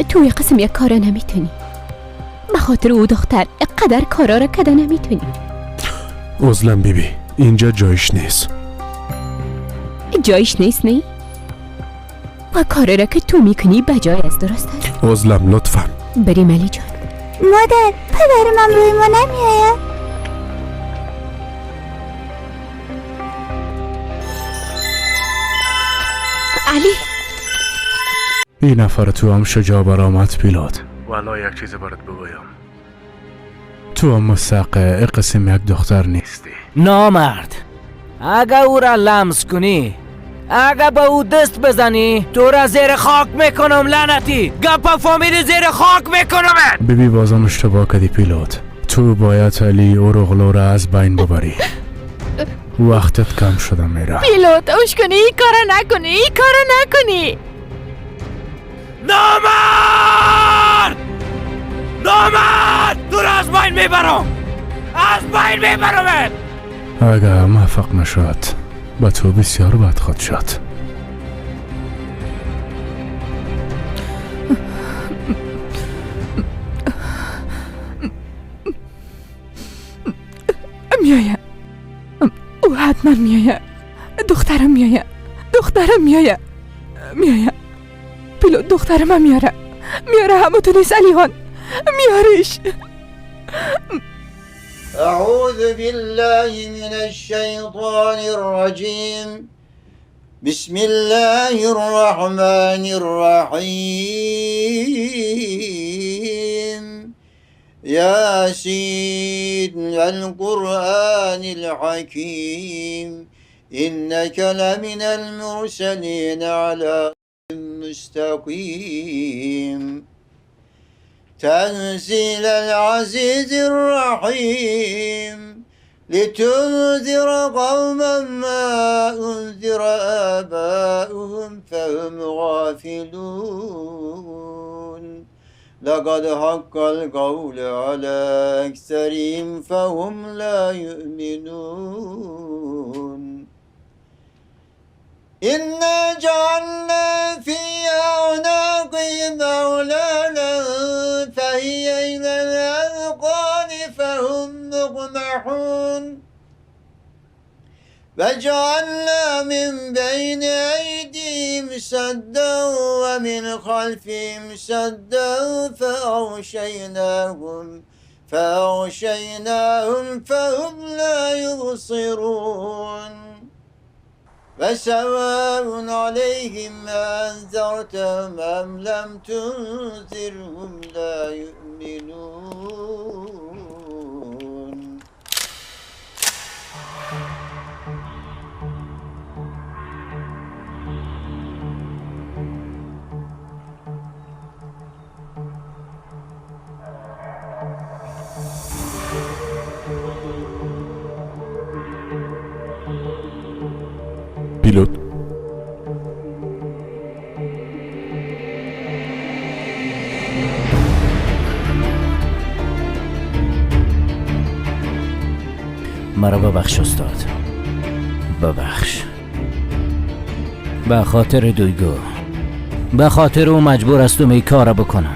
تو قسم یک کار نمیتونی. به خاطر او دختر اقدر کارا را کده نمیتونی. عزلم بیبی، اینجا جایش نیست. جایش نیست نی؟ و کاری را که تو میکنی بجای از درست است. عزلم لطفا. بریم علی جان. مادر، پدرم روی ما نمیآید. علی، این نفر تو هم شجاع برآمد پیلوت. والا یک چیز برات بگویم، تو هم مستحق قسم یک دختر نیستی. نامرد، اگه او را لمس کنی، اگه به او دست بزنی، تو را زیر خاک میکنم لعنتی. گپا فامیلی زیر خاک میکنم. بیبی بازم اشتباه کردی پیلوت. تو باید علی اوروغلو را از بین ببری. وقتت کم شده میره. پیلوت اوش کنی، این کارا نکنی، این کارا نکنی. نامرد، نامرد، تو را از بین میبرم، از بین میبرم. اگه موفق نشد با تو بسیار بد خود شد. میایه، او حتما میایه. دخترم میایه، دخترم میایه، میایه. پیلوت دخترم میاره، میاره. همو تو نیست علی میارش. أعوذ بالله من الشيطان الرجيم. بسم الله الرحمن الرحيم. ياسين القرآن الحكيم. إنك لمن المرسلين على مستقيم. تنزيل العزيز الرحيم. لتنذر قوما ما أنذر آباؤهم فهم غافلون. لقد حق القول على أكثرهم فهم لا يؤمنون. إنا جعلنا في أعناقهم أغلالا فهي إلى الأذقان فهم مقمحون. وجعلنا من بين أيديهم سدا ومن خلفهم سدا فأغشيناهم فهم لا يبصرون. وسواء عليهم أنذرتهم أم لم تنذرهم لا يؤمنون. پیلوت، مرا ببخش استاد، ببخش. به خاطر دویگو، به خاطر او مجبور هستم این کار بکنم.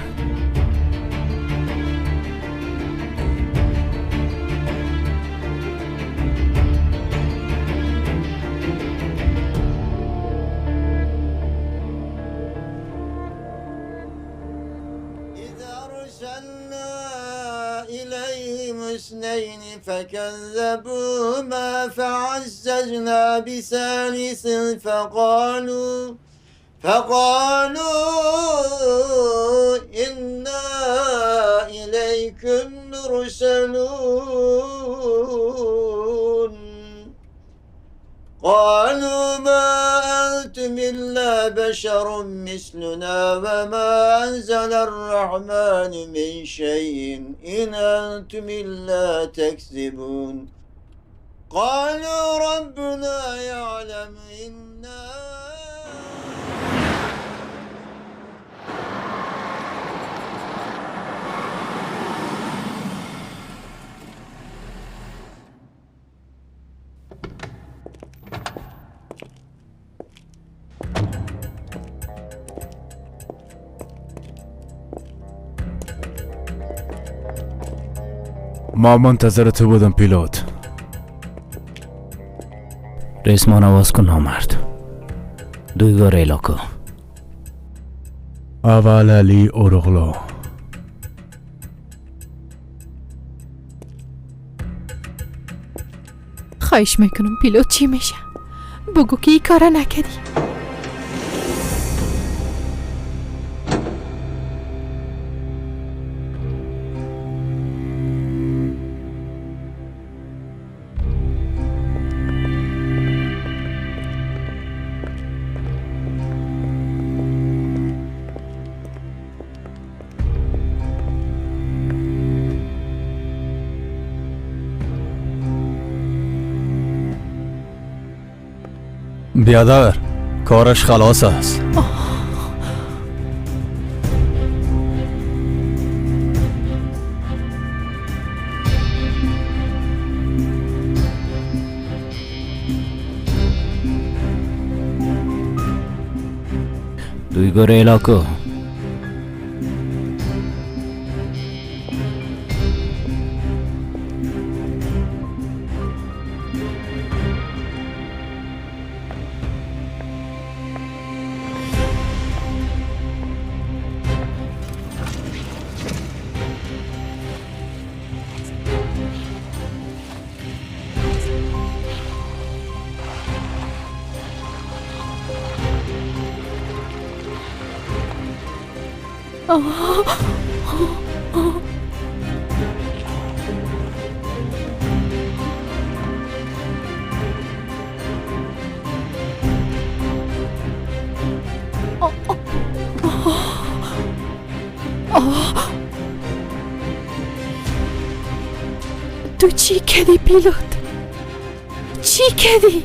فكذبوهما فعززنا بثالث فقالوا إنا إليكم مرسلون. قالوا ما أنتم إلا بشر مثلنا وما أنزل الرحمن من شيء إن أنتم إلا تكذبون. قالوا ربنا يعلم إنا. ما منتظر تو بودم پیلوت. ریسمان آواز کن نامرد. دویگو ریلا کو. اول علی اورغلو. خواهش میکنم پیلوت چی میشه؟ بگو که این کارا نکردی. بیادر کارش خلاص است. دویگو ریلا کو. تو چی کردی پیلوت؟ چی کردی؟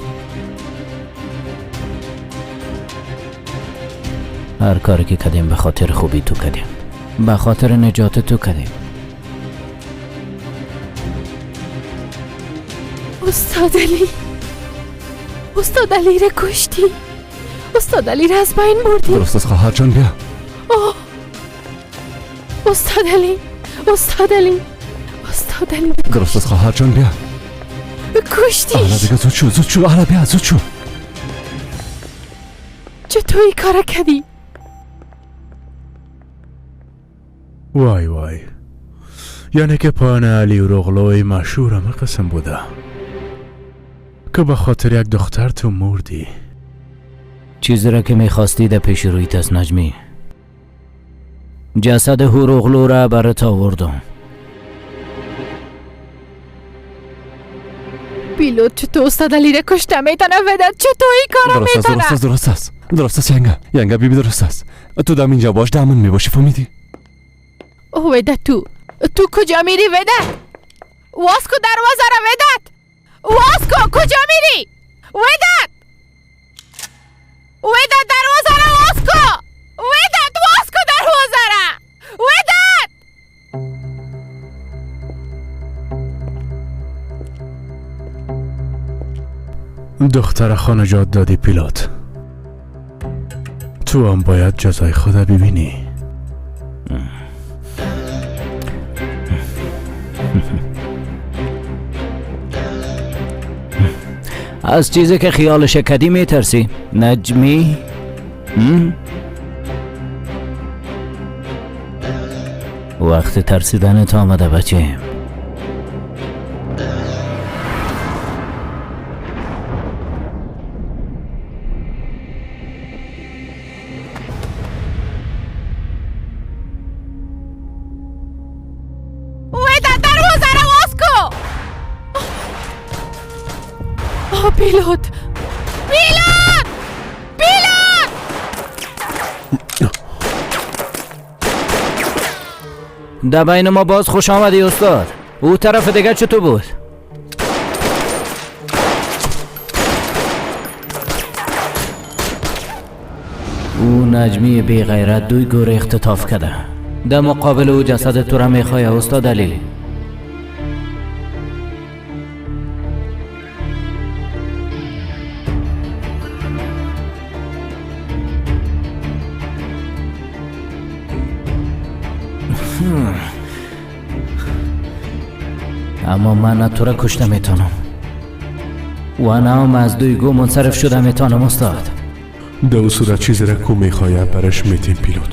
هر کاری که کردیم به خاطر خوبی تو کردیم، به خاطر نجات تو کردیم. استاد علی، استاد علی را کشتی، استاد علی را از بین بردی. درست است خواهر جان، بیا. آه استاد علی، استاد علی، استاد علی. درست است خواهر جان، بیا. کشتی. حالا دیگه زود شو، زود شو، حالا بیا، زود شو. چطور این کار کردی؟ وای وای، یعنی که پایان علی اورغلوی مشهور همه قسم بوده که به خاطر یک دختر تو مردی. چیزی را که میخواستی در پیش رویت است نجمی. جسد هوروغلو را برات آوردم. پیلوت چطور استاد علی را کشته میتونه؟ وداد چطور این کارا میتونه؟ درست است، درست است، درست است. ینگه، ینگه بیبی درست است. تو دم اینجا باش، دامن میباشی، فهمیدی؟ وداد تو کجا میری وداد؟ واز کو دروازه را وداد، واز کو، کجا میری؟ وداد، وداد دروازه را واز کو، وداد واز کو دروازه را، وداد. دختر خانه نجات دادی پیلوت، تو هم باید جزای خدا ببینی. از چیزی که خیالش کدی میترسی نجمی؟ وقت ترسیدن تو آمده بچه. پیلوت، پیلوت، پیلوت! در بین ما باز خوش آمدی استاد. او طرف دیگه چطور بود؟ او نجمی بی غیرت دوی گوره اختطاف کرده. در مقابل او جسد تو را میخواه استاد علی. اما من نه تو را کشته میتونم و نه هم از دویگو منصرف شده میتونم استاد. در او صورت چیزی را که میخواید برش میتیم پیلوت.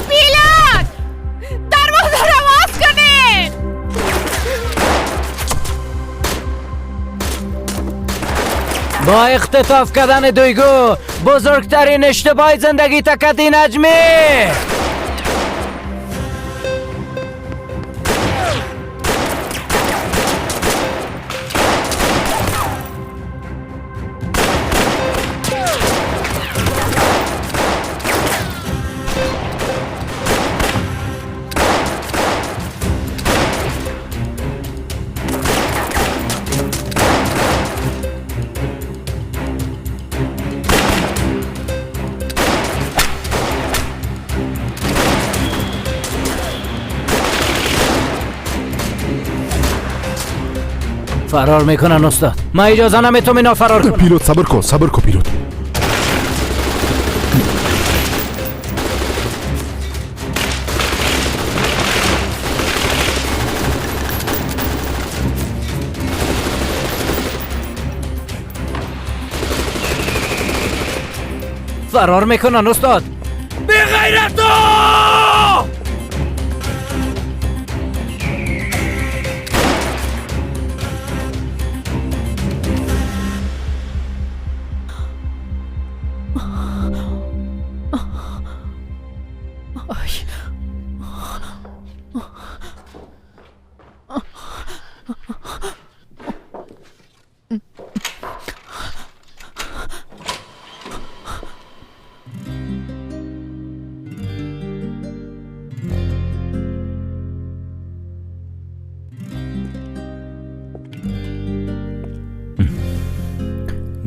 پیلوت، دروازه را باز کنید. با اختطاف کردن دویگو بزرگترین اشتباه زندگی تکدی نجمی. فرار میکنن استاد، من اجازه نمیتونم اینا فرار کنن. پیلوت صبر کن، صبر کن پیلوت. فرار میکنن استاد. بی غیرتا!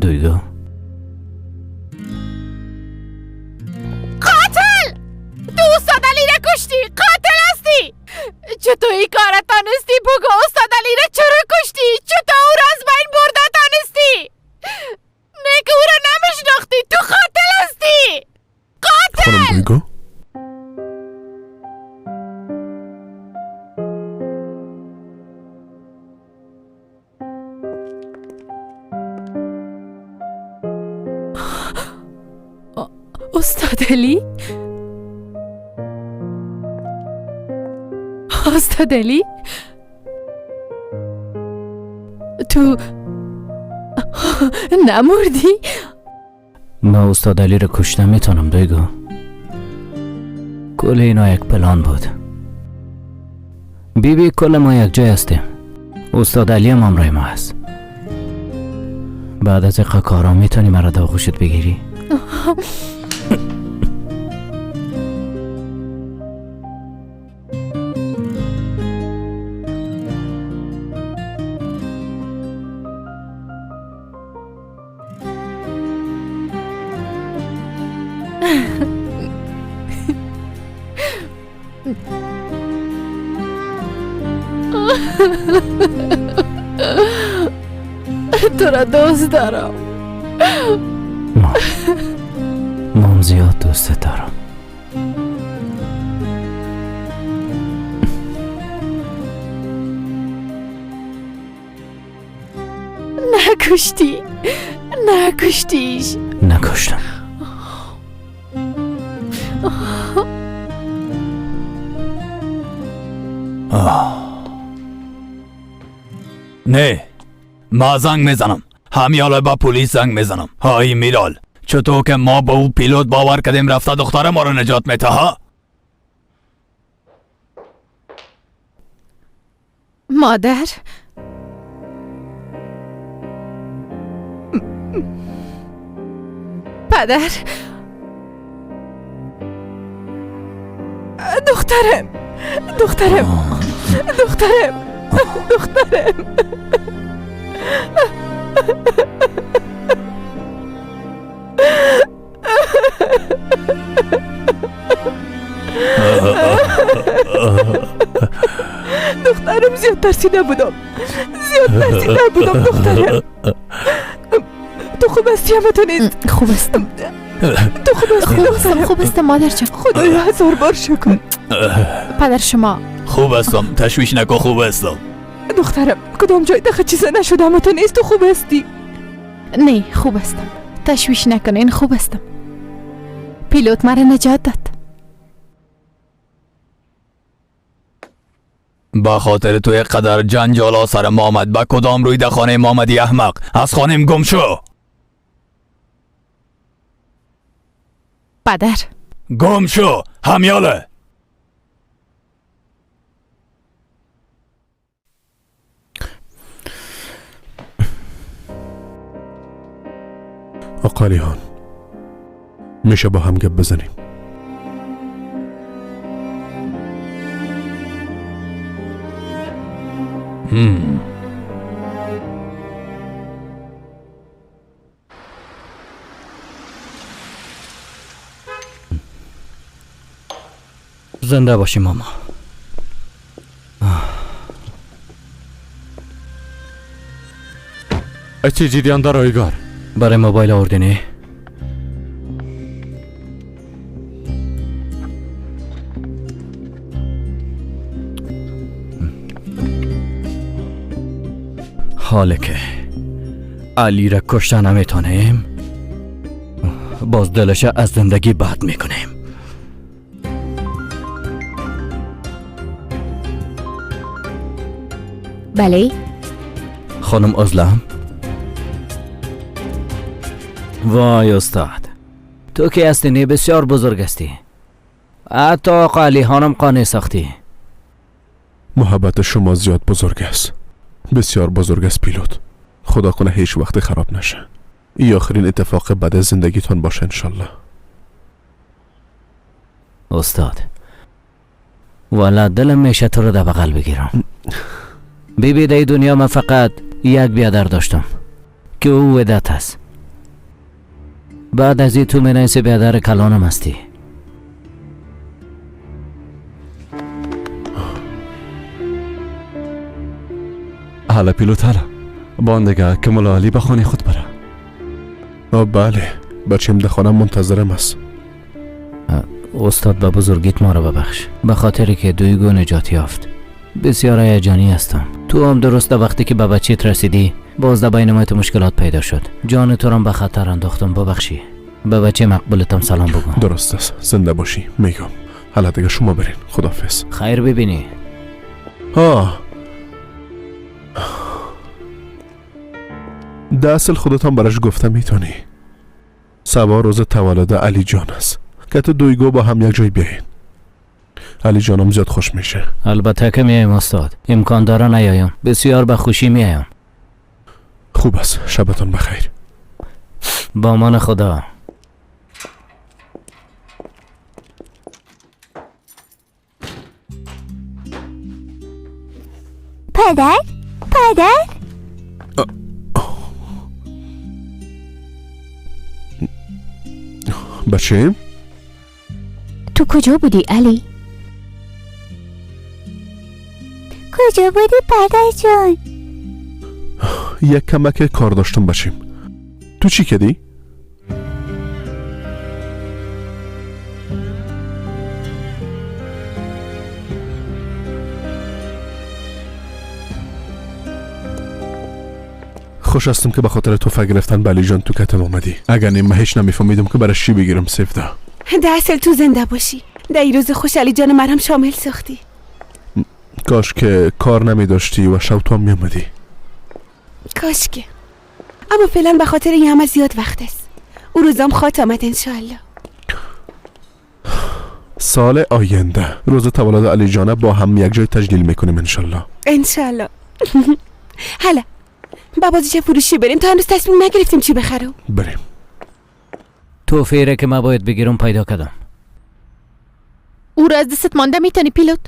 دویگو قاتل! تو استاد علی را کشتی! قاتل هستی! چطور این کار تانستی؟ بگو استاد علی را چرا کشتی؟ چطور او را از بین برده تانستی؟ نه که او را نمیشناختی! تو قاتل هستی! قاتل! خانم دویگو استاد علی؟ استاد علی؟ تو نمردی؟ من استاد علی را کشته میتونم دویگو. کل اینا یک پلان بود. بی بی کل ما یک جای هستیم. استاد علی هم همراه ما هست. بعد از اینقدر کارا میتونی مرا در آغوشت بگیری؟ تو را دوست دارم. مام زیاد دوست دارم. نکشتی، نکشتیش. نکشتم. نه، ما زنگ میزنم. همیالا با پلیس زنگ میزنم. های میرال، چطور که ما با او پیلوت باور کردیم رفته دختر ما رو نجات میده ها؟ مادر، پدر، دخترم، دخترم، دخترم، دخترم. دخترم زیاد ترسیده بودم، زیاد ترسیده بودم دخترم. خوب هستی اما تو نیست. خوب هستم. تو خوب هستی؟ خوب هستم، خوب هستم مادر جان. خدایا هزار بار شکر. پدر شما خوب هستم، تشویش نکن، خوب هستم. دخترم کدام جای دخه چیزه نشده اما تو نیست. تو خوب هستی؟ نه خوب هستم، تشویش نکنین، خوب هستم. پیلوت مرا نجات داد. با خاطر تو قدر جنجالا سر ما آمد. با کدام روی در خانه ما آمدی احمق؟ از خانم گم شو. پدر گم شو همیاله. آقا ریحان میشه با هم گپ بزنیم؟ زنده باشی ماما. چی جریان داره ایگار؟ برای موبایل آوردینی؟ حاله که علی را کشته نمیتونیم، باز دلش از زندگی بد میکنیم. بله خانم ازلم. وای استاد، تو که هستی نی بسیار بزرگ هستی، حتی آقا علی خانم قانع ساختی. محبت شما زیاد بزرگ است، بسیار بزرگ است پیلوت. خدا کنه هیچ وقت خراب نشه. ای آخرین اتفاق بد زندگیتون باشه انشالله. استاد والا دلم میشه تو رو در بغل بگیرم. بی در دنیا من فقط یک بیادر داشتم که او ودت است. بعد از این تو منیس بیادر کلانم هستی. حالا پیلوت، حالا باندگه که ملا علی به خانه خود بره. بله بچیم در خانه منتظرم است. استاد به بزرگیت ما را ببخش، به خاطر که دویگو نجات یافت. بسیار هیجانی هستم. تو هم درست وقتی که به بچیت رسیدی باز در بین ما تو مشکلات پیدا شد. جان تو را به خطر انداختم، ببخشی. به بچه مقبولتم سلام بگو. درست است، زنده باشی. میگم حالا دیگه شما برین، خداحافظ. خیر ببینی. ها در اصل خودتان براش گفته میتونی. سبا روز تولد علی جان است که تو دویگو با هم یک جای بیاین. علی جانم زیاد خوش میشه. البته که میایم استاد، امکان داره نیایم. بسیار به خوشی میایم. خوب است، شبتان بخیر. با امان خدا. پدر، پدر، بچه تو کجا بودی علی؟ کجا بودی پدر جان؟ یک کمک کار داشتم بچیم. تو چی کردی؟ خوش هستم که به خاطر توفه گرفتن به علی جان تو کتم آمدی. اگر نه من هیچ نمیفهمیدم که برای چی بگیرم. سفته در اصل تو زنده باشی. در این روز خوش علی جان مرم شامل ساختی. کاش که کار نمی داشتی و شب تو هم می آمدی. کاش که، اما فعلا به خاطر این همه زیاد وقت است. او روزام خواهد آمد انشاءالله. سال آینده روز تولد علی جان با هم یک جای تجلیل میکنیم انشالله. انشالله. حالا با بازیچه فروشی بریم، تا هنوز تصمیم نگرفتیم چی بخرم. بریم. توفیره که من باید بگیرم پیدا کردم. او را از دستت مانده میتونی پیلوت؟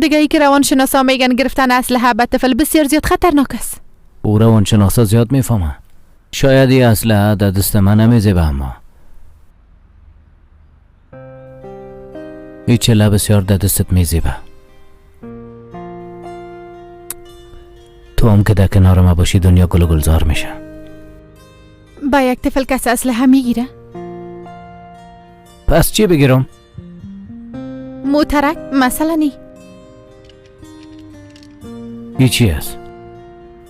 دیگه ای که روانشناسا میگن گرفتن اسلحه به طفل بسیار زیاد خطرناک است. او روانشناسا زیاد میفهمه. شاید این اسلحه در دست من نمیزیبه، اما این چله بسیار در دستت میزیبه. تو هم که در کنار ما باشی دنیا گل و گلزار میشه. با یک طفل کس اسلحه میگیره؟ پس چی بگیرم؟ موترک مثلا نی. ای چی است؟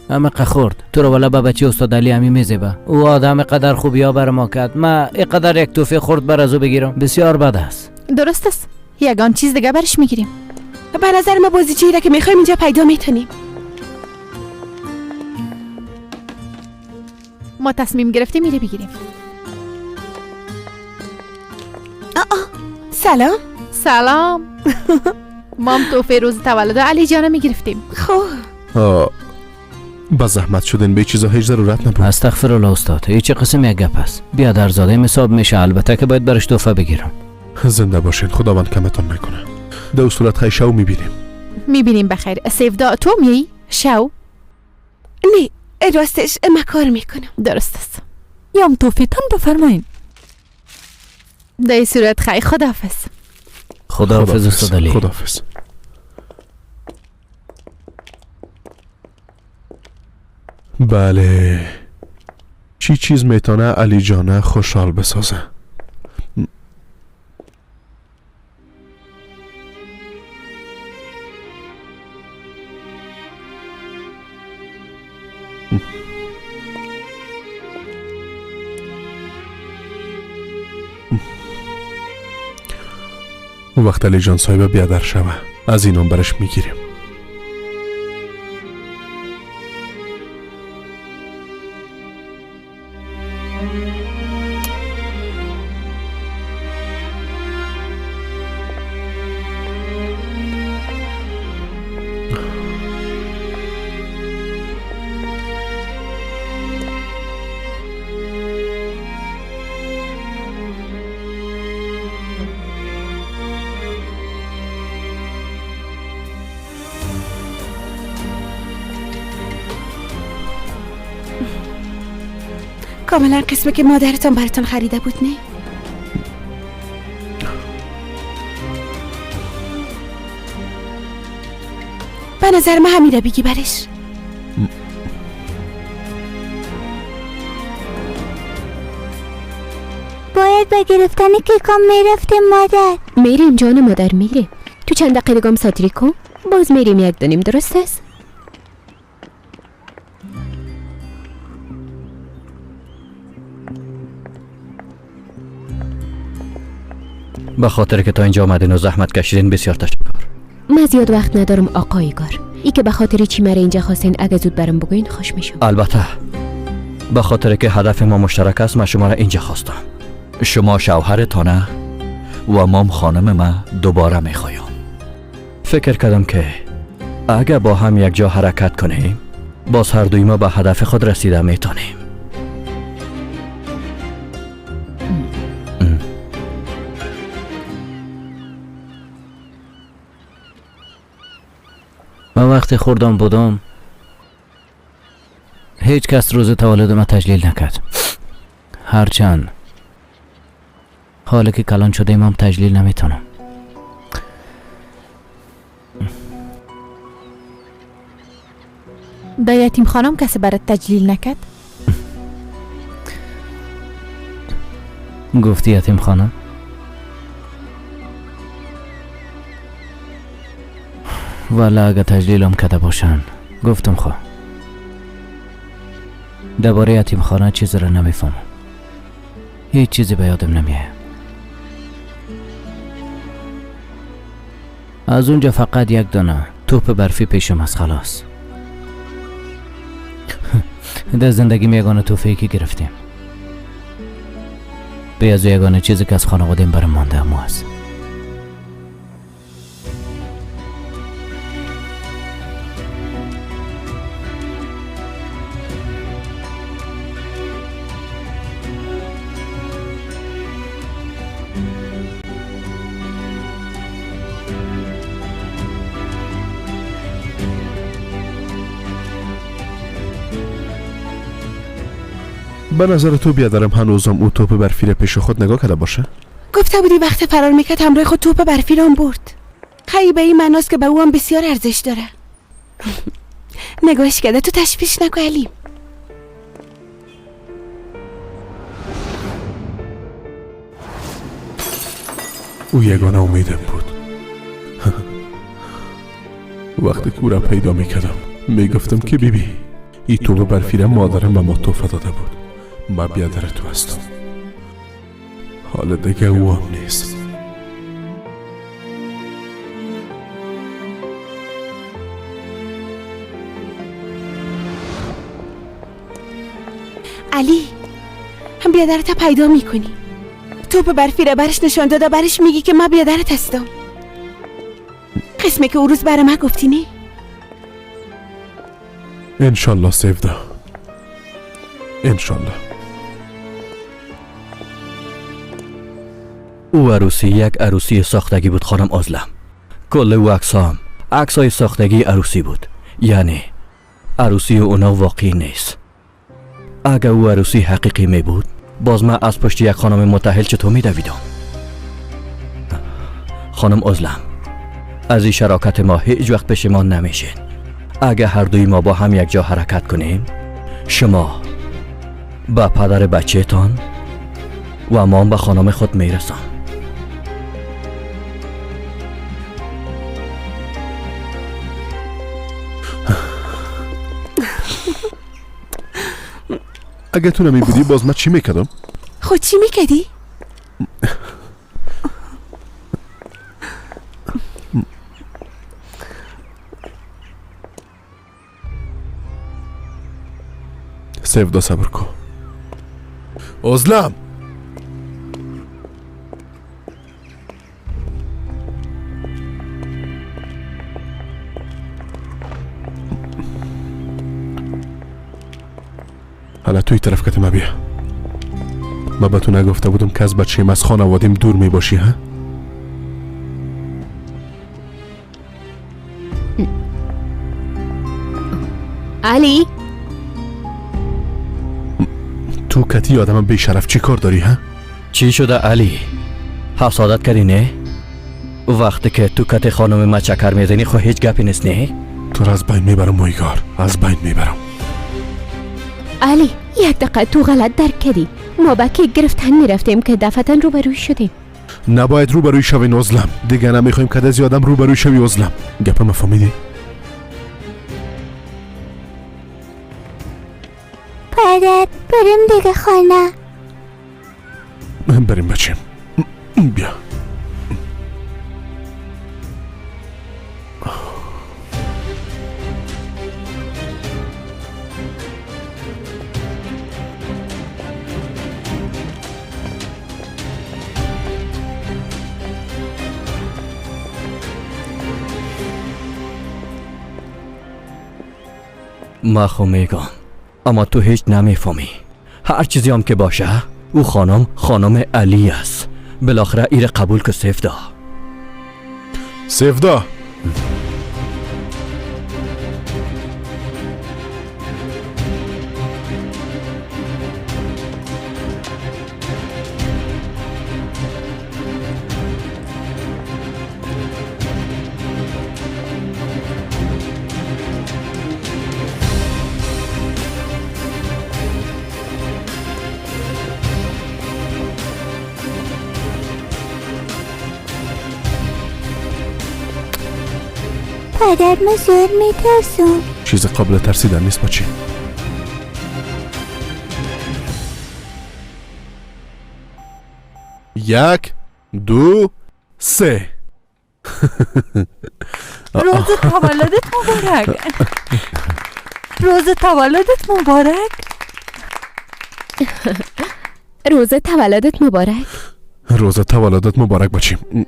همه خورد تو رو والا به بچه استاد علی همی میزیبه. او آدم قدر خوبی ها بر ما کرد، ما اینقدر یک توفیق خورد بر از او بگیرم بسیار بد است. درست است، یگان چیز دیگه برش میگیریم. به نظر ما بازیچه‌ای را که میخوایم اینجا پیدا میتونیم. ما تصمیم گرفتیم میره بگیریم. سلام. سلام. ما هم توفیق روز تولد علی جان میگرفتیم. خب با زحمت شدن به چیزا هیچ ضرورت نبود. استغفر الله استاد، هیچ قسم یک گپ است. بیادر زاده حساب میشه، البته که باید برش توفه بگیرم. زنده باشین، خداوند کمتون نکنه. در صورت خیر شو میبینیم. میبینیم بخیر. سیفدا تو می شو؟ نه راستش ما کار میکنم. درست است. یام توفیتان بفرمایین. در این صورت خیر، خداحافظ. خداحافظ استاد علی. خداحافظ. بله، چی چیز میتونه علی جانه خوشحال بسازه؟ وقت علی جان صاحب بیادر شوه از اینم برش میگیریم. کاملا قسمه که مادرتان براتون خریده بود نه؟ به نظر من همین را بگی برش. باید به گرفتن کیکام میرفتیم مادر. میریم جان مادر، میریم. تو چند دقیقه دیگه ساتری کن باز میریم یک دانیم. درست است؟ به خاطر که تا اینجا آمدین و زحمت کشیدین بسیار تشکر. من زیاد وقت ندارم آقای کار. ای که به خاطر چی مرا اینجا خواستین اگه زود برام بگوین خوش میشم. البته به خاطر که هدف ما مشترک است من شما را اینجا خواستم. شما شوهرتانه و مام خانم ما دوباره میخوایم. فکر کردم که اگه با هم یک جا حرکت کنیم باز هر دوی ما به هدف خود رسیده میتونیم. من وقتی خوردم بودم هیچ کس روز تولد من تجلیل نکرد. هرچند حالا که کلان شده امام تجلیل نمیتونم. در یتیم خانم کسی برات تجلیل نکرد؟ گفتی یتیم خانم؟ والا اگه تجلیلم کده باشن گفتم خو درباره یتیم خانه چیزی را نمیفهمم. هیچ چیزی به یادم نمیه. از اونجا فقط یک دانه توپ برفی پیشم از خلاص. در زندگی یگانه توفیقی که گرفتیم به از یگانه چیزی که از خانوادیم برم مانده امو است. به نظر تو بیادرم هنوزم او توپ برفی را پیش خود نگاه کرده باشه؟ گفته بودی وقت فرار میکرد همراه خود توپ برفی را برد. خیلی به این معناست که به او هم بسیار ارزش داره. نگاهش کرده تو تشویش نکن علی. او یگانه امیدم بود. وقتی که او را پیدا میکردم میگفتم که بیبی ای توپ برفی را مادرم به ما تحفه داده بود، من بیادر تو هستم. حالا دیگه او هم نیست. علی هم بیادرت پیدا میکنی. توپ برفی را برش نشان داده، برش میگی که من بیادرت هستم. قسمه که او روز برای من گفتی نه؟ انشالله سیودا، انشالله. او عروسی یک عروسی ساختگی بود خانم ازلم. کل او عکسام عکسای ساختگی عروسی بود، یعنی عروسی اونا واقعی نیست. اگه او عروسی حقیقی می بود باز من از پشت یک خانم متأهل چطور می دویدم؟ خانم ازلم از این شراکت ما هیچ وقت پشیمان نمیشین. اگه هر دوی ما با هم یک جا حرکت کنیم، شما به پدر بچه تان و ما به خانم خود میرسم. اگه تو نمی بودی باز من چی میکردم؟ خود چی میکردی؟ سیودا صبر کن. ازلم حالا توی طرف کت ما بیا. ما به تو نگفته بودم که از بچه‌م از خانوادیم دور می باشی ها؟ علی تو کتی آدم بی شرف چی کار داری ها؟ چی شده علی؟ حسادت کردی نه؟ وقتی که تو کت خانم ما چکر میزنی خو هیچ گپی نیست نه؟ تو را از بین میبرم مویگار، از بین میبرم. علی یک دقیقه تو غلط درک کردی. ما با کیک گرفتن میرفتیم که دفعتا روبروی شدیم. نباید روبروی شوی نوزلم، دیگه نمیخوایم که از آدم روبروی شوی ازلم. گپ ما فهمیدی؟ پدر بریم دیگه خانه. بریم بچیم. بیا. ما خو میگم اما تو هیچ نمیفهمی. هر چیزی هم که باشه او خانم خانم علی است. بالاخره ایره قبول که سیفدا. سیفدا پدر من زیاد میترسم. چیز قابل ترسیدن نیست بچه. یک، دو، سه. روز تولدت مبارک. روز تولدت مبارک. روز تولدت مبارک. روز تولدت مبارک بچیم.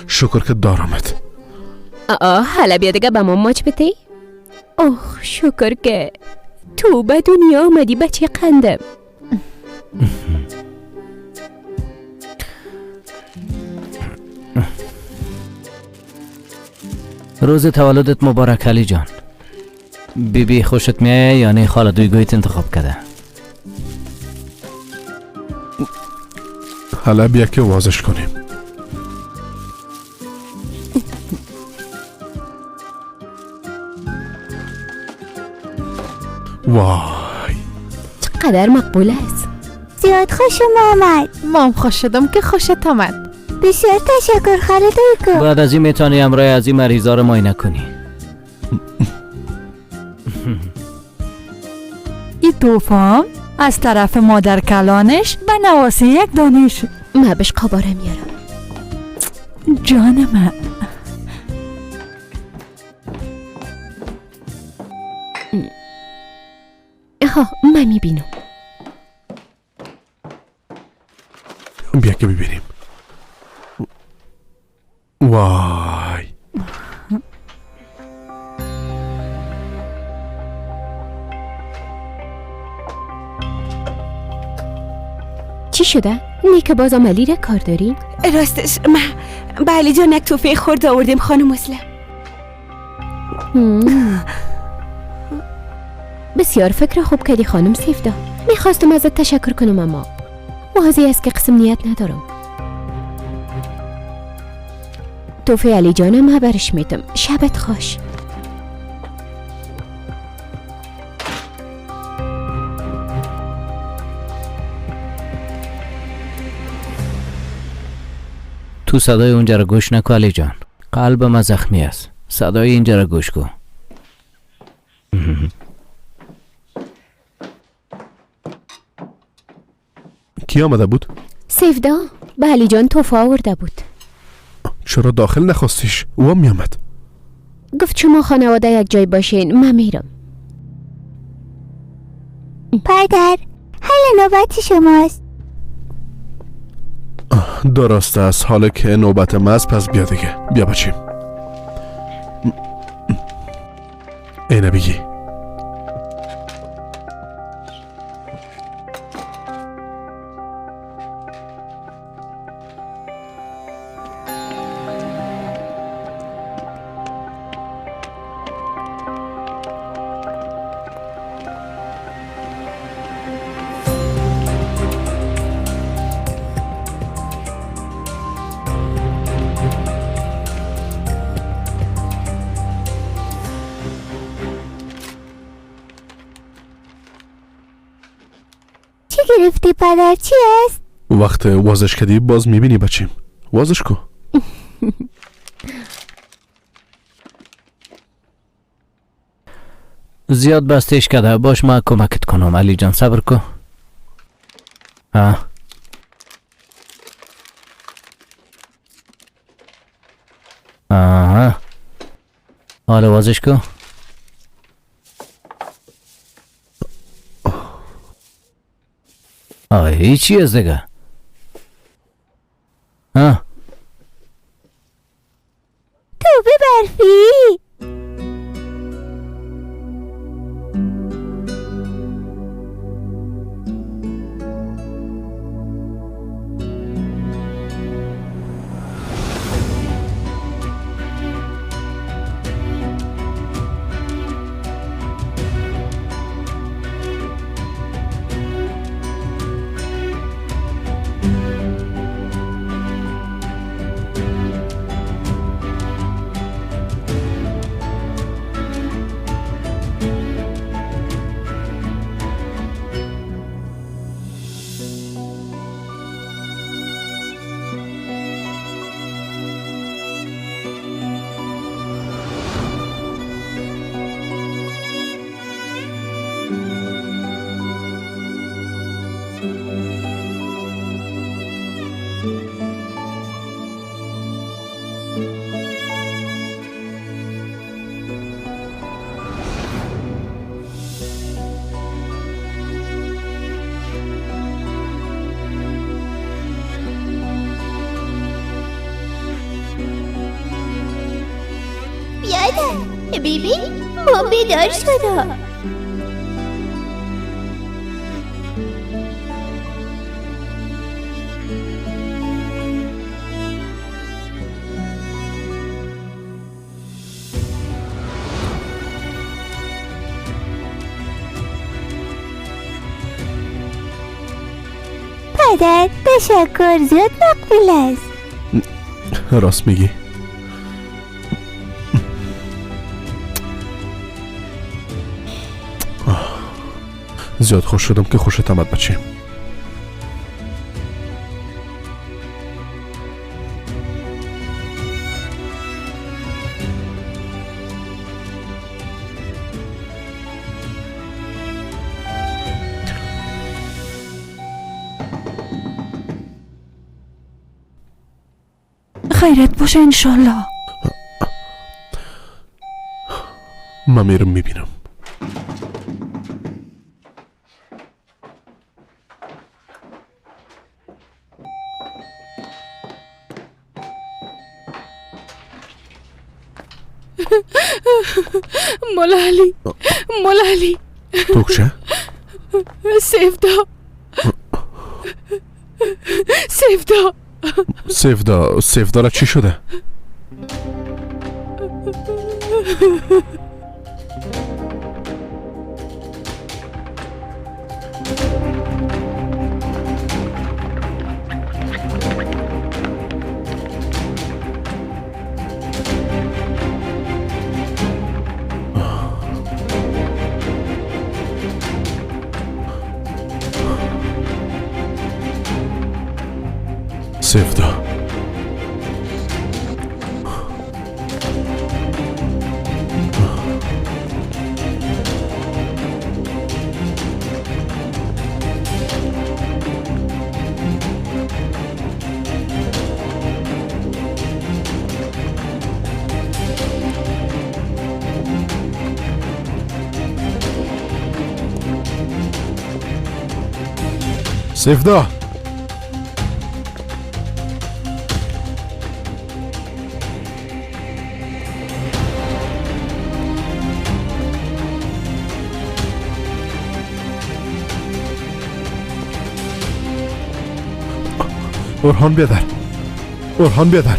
شکر که دارمت. حالا بیا دیگه به ما ماچ بده. اوه شکر که تو به دنیا آمدی بچه قندم. روز تولدت مبارک علی جان. بی بی خوشت میایه یا نه خاله دویگویت انتخاب کرده؟ حالا بیا که وازش کنیم. وای چقدر مقبول است. زیاد خوشم آمد. مام خوش شدم که خوشت آمد. بسیار تشکر خاله دویگو. بعد از این میتونی همراه از این مریضا رو معاینه کنی. این توفام از طرف مادر کلانش به نواسی یک دانش. ما بهش قباره میارم. جان من. ها من میبینم. بیا که ببینیم. وای چی شده؟ نیک باز عملی را کار داریم؟ راستش ما به علی جان یک توفه خورد آوردیم خانم مسلم. بسیار فکر خوب کردی خانم سیفدا. میخواستم ازت تشکر کنم اما واضح است که قسم نیت ندارم. توفه علی جانم برش میتم. شبت خوش. تو صدای اونجا رو گوش نکن علی جان، قلبم زخمی است. صدای اینجا رو گوش کن. کی آمده بود؟ سیفدا به علی جان توفه آورده بود. چرا داخل نخواستیش؟ او هم میامد. گفت شما خانواده یک جای باشین، من میرم. پدر حال نوبت شماست. درست است، حالا که نوبت ما است پس بیا دیگه. بیا بچیم. اینه بگی. گرفتی پدر چی است؟ وقت وازش کردی باز میبینی بچیم. وازش کو. زیاد بستش کرده باش، ما کمکت کنم علی جان، صبر کو. آها حالا وازش کو. آه چی از دیگه؟ ها توبه برفی. بیبی ما بیدار شدم. پدر تشکر، زیاد مقبول است. راست میگی. زیاد خوش شدم که خوشت آمد بچه. خیرت باشه انشالله. من میرم میبینم. مولا علی، مولا علی. توکشه؟ سیفدا، سیفدا، سیفدا، سیفدا را چی شده؟ سیفدا، سیفدا، اورهان بیادر، اورهان بیادر.